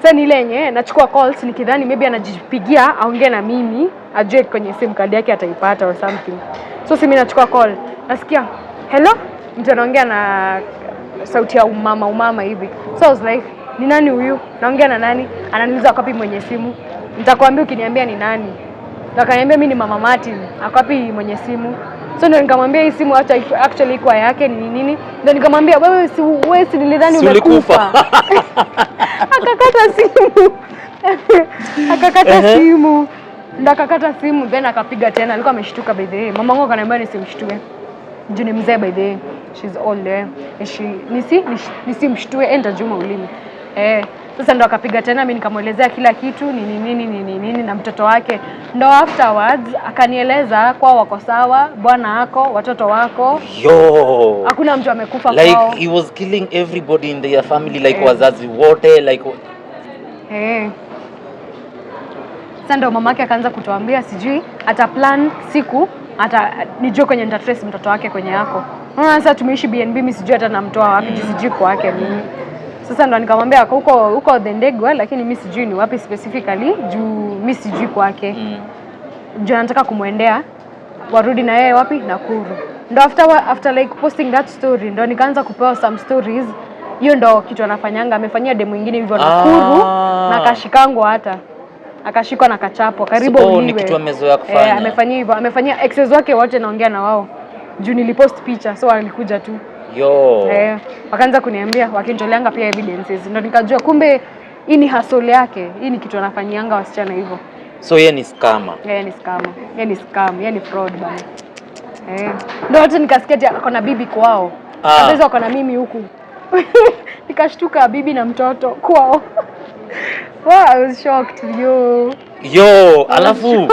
Sasa ni ile yenye nachukua calls nikidhani maybe anajipigia aongee na mimi, ajue kwenye sim card yake ataipata or something. So si mimi nachukua call, nasikia hello, mtu anaongea na sauti ya umama umama hivi. So I was like, ni nani huyu? Naongea na nani? Ananiuliza wapi mwenye simu. Nitakwambia ukiniambia ni nani. Na akaniambia mimi ni Mama Martin. Ako wapi mwenye simu? So ndio nikamwambia hii simu acha actually iko yake ni nini? Ndio nikamwambia wewe si nilidhani Si ulikufa? umekufa. Akakata simu. Akakata simu. Ndo akakata simu, then akapiga tena. Alikuwa ameshtuka, by the way. Mamangu akaniambia nisimshtue. Juu ni mzee, by the way. She's old, eh. Nisimshtue enda juma ulimi. Eh, sasa ndo akapiga tena, mimi nikamwelezea kila kitu nini nini nini nini na mtoto wake. Ndo afterwards akanieleza kwa wako sawa, bwana ako, watoto wako, Yo. Hakuna mtu amekufa kwao. Like he was killing everybody in their family, like Eh. wazazi wote, like Eh. Sasa ndo mamake akaanza kutuambia sijui ata plan siku ata nijue kwenye nita trace mtoto wake kwenye yako. Unaona sasa tumeishi BNB, mimi sijui hata namtoa wapi, sijui kwake mimi. Sasa ndo nikamwambia ako huko huko Thindigua, lakini mimi sijui ni wapi specifically juu mimi sijui kwake. Juu anataka kumwendea warudi na yeye wapi, Nakuru. Ndo after like posting that story ndo nikaanza kupewa some stories. Hiyo ndo kitu anafanyanga, amefanyia demu mwingine hivyo Nakuru Ah. na akashikangwa, hata akashikwa na kachapwa karibu So, oh, ni auliwe. kitu amezoea kufanya. Eh, amefanyia hivyo, amefanyia exes wake wote, naongea na wao juu nilipost picha, so walikuja tu. Yo. Eh, wakaanza kuniambia wakinitoleanga pia evidences, ndo nikajua kumbe hii ni hustle yake, hii ni kitu anafanyianga wasichana hivyo. So yeye ni scammer. Yeye ni scammer. Yeye ni scam, yeye ni fraud bana. Eh. Ndio hata nikasikia ati ako na bibi kwao. Ah. Sasa wako na mimi huku. Nikashtuka, bibi na mtoto kwao. Wow, I was shocked, yo. Yo, alafu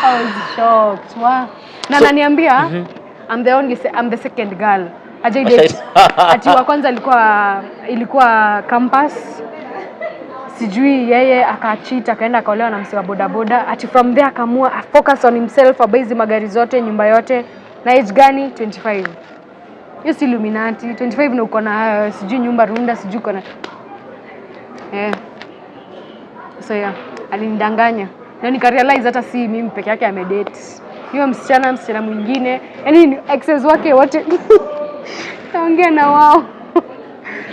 I was shocked. Wow. Na ananiambia I'm the second girl. Hajai date. Ati wa kwanza ilikuwa campus, sijui yeye akacheat, akaenda akaolewa na msee wa bodaboda. Ati from there akaamua focus on himself, abuy hizi magari zote, nyumba yote. Na age gani? 25. Hiyo si Illuminati? 25 na uko na sijui nyumba Runda, sijui uko na, eh. So yeah, alinidanganya na nikarealize hata si mimi peke yake amedate hiyo msichana mwingine, yaani ni exes wake wote naongea na wao.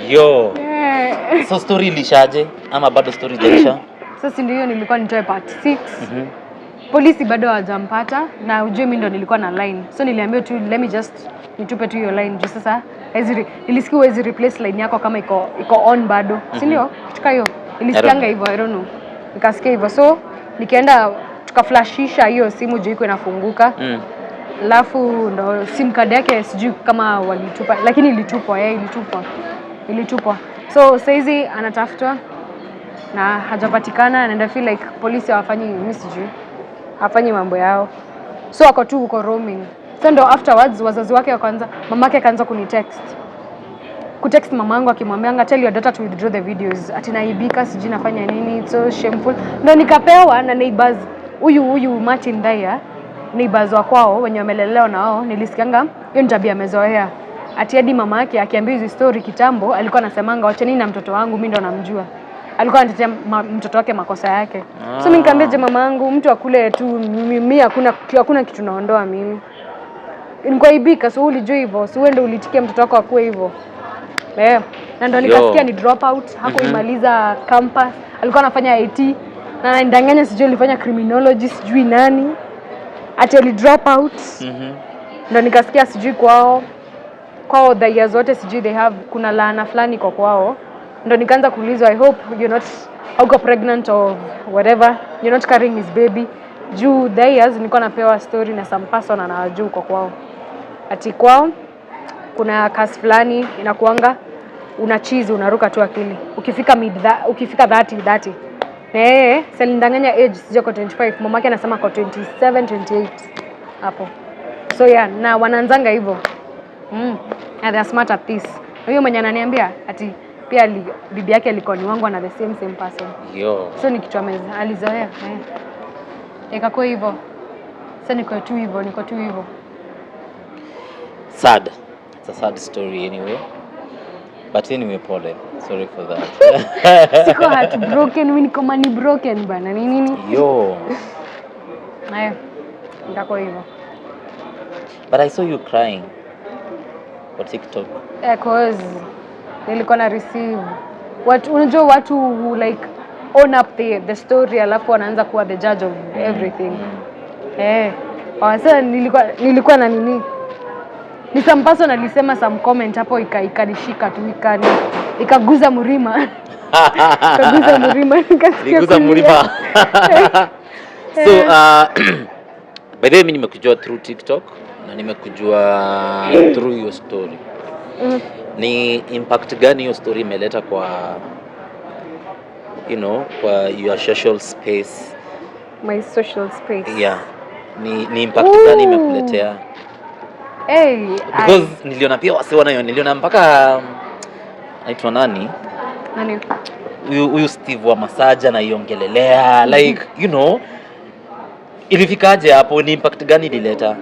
Yo. Yeah. So story ilishaje ama bado story haijaisha? Sasa ndio hiyo nilikuwa nitoe part 6. Polisi bado hawajampata na ujue mimi ndo nilikuwa na line. So niliambiwa tu let me just nitupe tu hiyo line juu sasa nilisikia huwezi replace line yako kama iko on bado. Si ndio? Kitu hiyo. Nilisikianga hivyo, I don't know. Nikasikia hivyo. So nikaenda tukaflashisha hiyo simu juu iko inafunguka. Alafu ndo sim card yake sijui kama walitupa, lakini ilitupwa, yeye ilitupwa. Ilitupwa. So saizi anatafutwa na hajapatikana and I feel like polisi hawafanyi, mimi sijui, hawafanyi mambo yao, so ako tu huko roaming. So ndo afterwards wazazi wake wakaanza, mamake akaanza kunitext, kutext mamangu akimwambianga, "Tell your daughter to withdraw the videos," ati naibika, sijui nafanya nini, it's so shameful. Ndo nikapewa na neighbors, huyu huyu Martin Daya, neighbors wa kwao wenye wamelelewa na wao, nilisikianga hiyo ni tabia amezoea, ati hadi mama yake akiambia hizi story kitambo alikuwa anasemanga, "Wachanini na mtoto wangu, mimi ndo namjua." Alikuwa anatetea mtoto wake makosa yake. So mimi nikamwambia, je, mama yangu mtu akule tu, mimi hakuna kitu naondoa mimi. Nikuaibika, so ulijua hivyo, si wewe ndio ulitikia mtoto wako akue hivyo. Eh, na ndo Yo. nikasikia ni drop out, hakuimaliza campus, alikuwa anafanya IT na ananidanganya sijui alifanya criminology, sijui nani. Ati ali drop out. Ndo nikasikia sijui kwao dhaia zote sijui they have, kuna laana fulani kwa kwao. Ndo nikaanza kuulizwa, "I hope you're not, hauko pregnant or whatever, you're not carrying his baby." Juu dhaias nilikuwa napewa story na some person anawajua kwa kwao, ati kwao kuna kasi fulani inakuanga una chizi, unaruka tu akili ukifika ukifika 30 30. Na yeye si alinidanganya age, sijui ako 25, mamake anasema ako 27 28. Hapo. So yeah, na wanaanzanga hivyo. And they are smart at this. Na huyo mwenye ananiambia ati pia bibi yake alikuwa ni wangu na the same same person. Yo. So ni kitu alizoea. Eh. Ikakuwa hivyo. Sasa niko tu hivyo, niko tu hivyo. Sad. It's a sad story anyway. But anyway, pole. Sorry for that. Siko heartbroken, mimi niko money broken bana. Ni nini? Yo. Haya. Ikakuwa hivyo. But I saw you crying for TikTok. Eh, 'cause nilikuwa na receive watu, unajua watu who like own up the story, alafu wanaanza kuwa the judge of everything. Eh, sasa nilikuwa na nini, ni some person alisema some comment hapo, ikanishika tu, ikaguza mlima, ikaguza mlima, nikasikia Liguza kulia. Mlima. So by the way, mimi nimekujua through TikTok na nimekujua through your story. Ni impact gani hiyo story imeleta kwa kwa your social space? My social space? Yeah. Ni impact gani imekuletea? Hey, Because niliona pia wase wanayo, niliona mpaka anaitwa nani? Nani? Huyu Steve wa Masaja naiongelelea, like, ilifikaje hapo? Ni impact gani ilileta?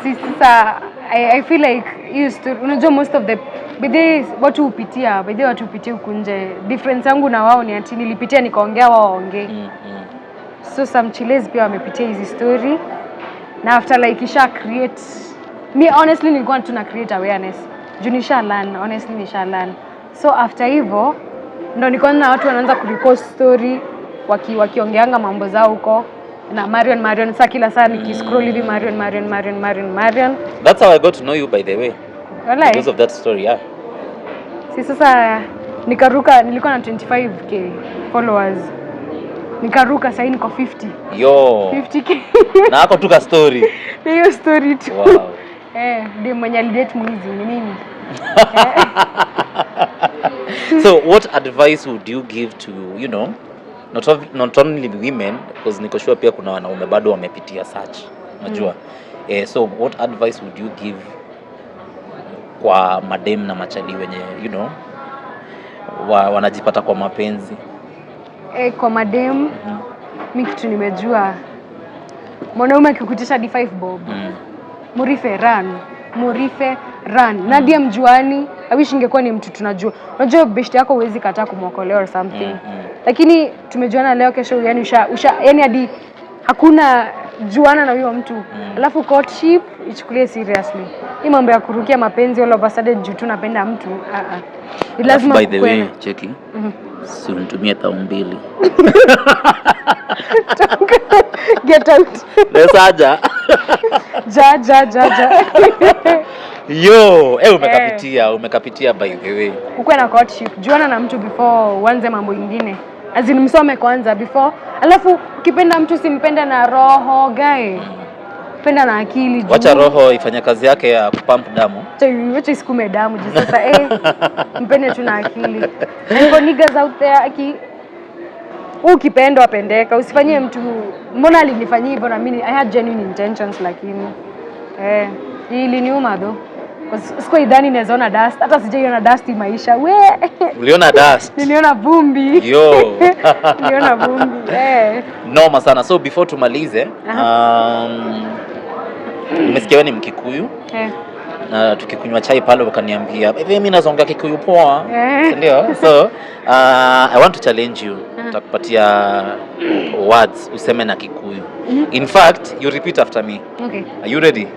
Si sasa I feel like hiyo story, unajua, most of the by watu hupitia, by the watu hupitia huku nje. Difference yangu na wao ni ati nilipitia nikaongea, wao waongee. So some chiles pia wamepitia hizi story, na after like isha create, me honestly nilikuwa tu na create awareness juu nisha learn, honestly nisha learn. So after hivyo ndo nikaona watu wanaanza kurepost story wakiongeanga mambo zao huko na Marion, Marion. Sasa kila saa nikiscroll hivi, Marion, Marion, Marion, Marion, Marion. That's how I got to know you, by the way. Walai. Because of that story, yeah. Si sasa nikaruka, nilikuwa na 25K followers, nikaruka, sahii niko 50. Yo. 50K. Na ako tu ka story. Ni hiyo story tu. Wow. Eh, ndio mwenye alidate mwizi ni mimi. So what advice would you give to, not only women, because niko sure pia kuna wanaume bado wamepitia such. Unajua? Eh, so what advice would you give kwa madem na machali wenye wanajipata kwa mapenzi? Eh, kwa madem, mi kitu nimejua, mwanaume akikuitisha hadi 5 bob, murife run, murife run. Nadia mjuani, I wish ingekuwa ni mtu tunajua. Unajua beshte yako huwezi kataa kumwokolea or something, lakini tumejuana leo, kesho yani usha yani hadi hakuna juana na huyo mtu. Alafu courtship ichukulie seriously. Hii mambo ya kurukia mapenzi all of a sudden juu tu napenda mtu, ah ah, ni lazima By the kukuwe way, cheki. Si unitumie 2000. Get out. Lesaja. Ja ja ja ja. Yo, eh, umekapitia, umekapitia by the way. Kukuwe na courtship, juana na mtu before uanze mambo ingine, as in msome kwanza before. Alafu ukipenda mtu, simpende na roho guy, penda na akili juu. Wacha roho ifanye kazi yake ya kupump damu. Wacha isukume damu juu sasa, eh, mpende tu na akili. And for niggas out there, aki ukipendwa pendeka, usifanyie mtu, mbona alinifanyia hivyo na mimi I had genuine intentions, lakini eh, iliniuma though. Sikuwa idhani naweza ona dust, hata sijaiona dust maisha we. Uliona dust? Niliona vumbi. Yo. Niliona vumbi, eh. Noma sana. So before tumalize, nimesikia wewe ni Mkikuyu Eh. na tukikunywa chai pale ukaniambia, "Hivi mimi nazongea Kikuyu poa." Eh. Si ndio? So I want to challenge you. Nitakupatia words useme na Kikuyu. In fact, you repeat after me. Okay. Are you ready?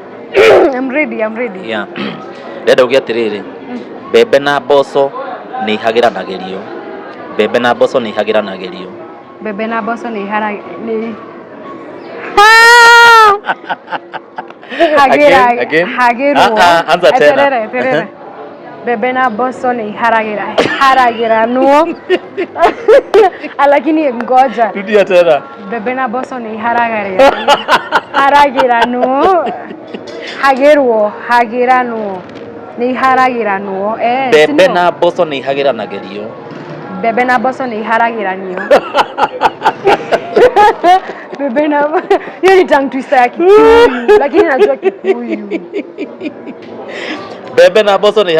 I'm ready, I'm ready. Yeah. Ndĩrenda uge atĩrĩrĩ, mbembe na mboco nĩ ihagĩranagĩrio. Mbembe na mboco nĩ ihagĩranagĩrio. Mbembe na mboco nĩ ihara nĩ hagira. Again, again. Hagirwo. Ah, ah, anza tena. Eterere, eterere. Mbembe na mboco nĩ iharagira haragiranwo, lakini ngoja. Rudia tena. Mbembe na mboco nĩ iharagĩranwo haragiranwo hagĩrwo hagĩranwo nĩ iharagĩranwo, eh, si Mbembe ndio? na mboco nĩ ihagĩranagĩrio. Mbembe na mboco nĩ iharagĩranio. Nĩ Bebe na, hiyo ni tongue twister ya Kikuyu, lakini najua Kikuyu. Bebe na mboco ni,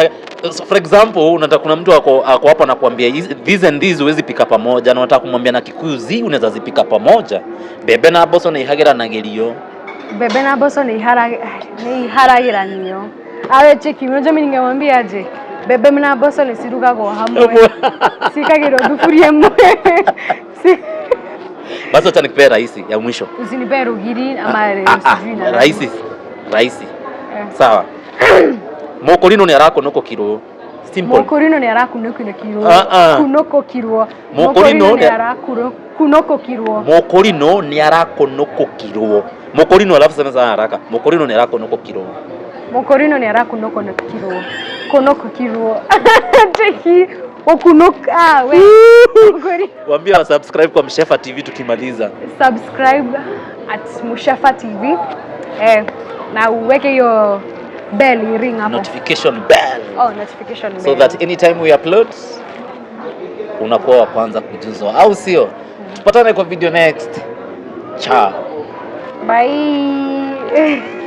so for example, unataka, kuna mtu ako hapo anakuambia this and this huwezi pika pamoja, na unataka kumwambia na Kikuyu zi unaweza zipika pamoja. Bebe na mboco ni ihageranagĩrio. Bebe na mboco nĩ iharagĩranio. Awe cheki, unajua mimi ningemwambia aje? Bebe na mboco nĩ cirugagwo hamwe, cikagĩrwo thuburia ĩmwe. Basi acha nikupee rahisi ya mwisho. Usinipee rugiri ama Ah, ah, sijui na rahisi rahisi. Eh. Sawa, mũkũrinũ nĩ arakunũkũkirwo. Simple. Mũkũrinũ nĩ arakunũkirwo. Ah, ah. Kunũkũkirwo. Mũkũrinũ Mũkũrinũ nĩ arakunũkũkirwo. Mũkũrinũ nĩ arakunũkũkirwo. Mũkũrinũ, alafu sema sana haraka, mũkũrinũ nĩ arakunũkũkirwo. Mũkũrinũ nĩ arakunũkũkirwo. Kunũkũkirwo. Cheki. Okunuka. Ah, we. Mũkũrinũ. Waambie wa subscribe kwa Mshefa TV tukimaliza. Subscribe at Mushafa TV. Eh, na uweke hiyo bell ring hapo. Notification bell. Oh, notification bell. So that anytime we upload, unakuwa wa kwanza kujuzwa, au sio? Tupatane kwa video next. Chao. Bye.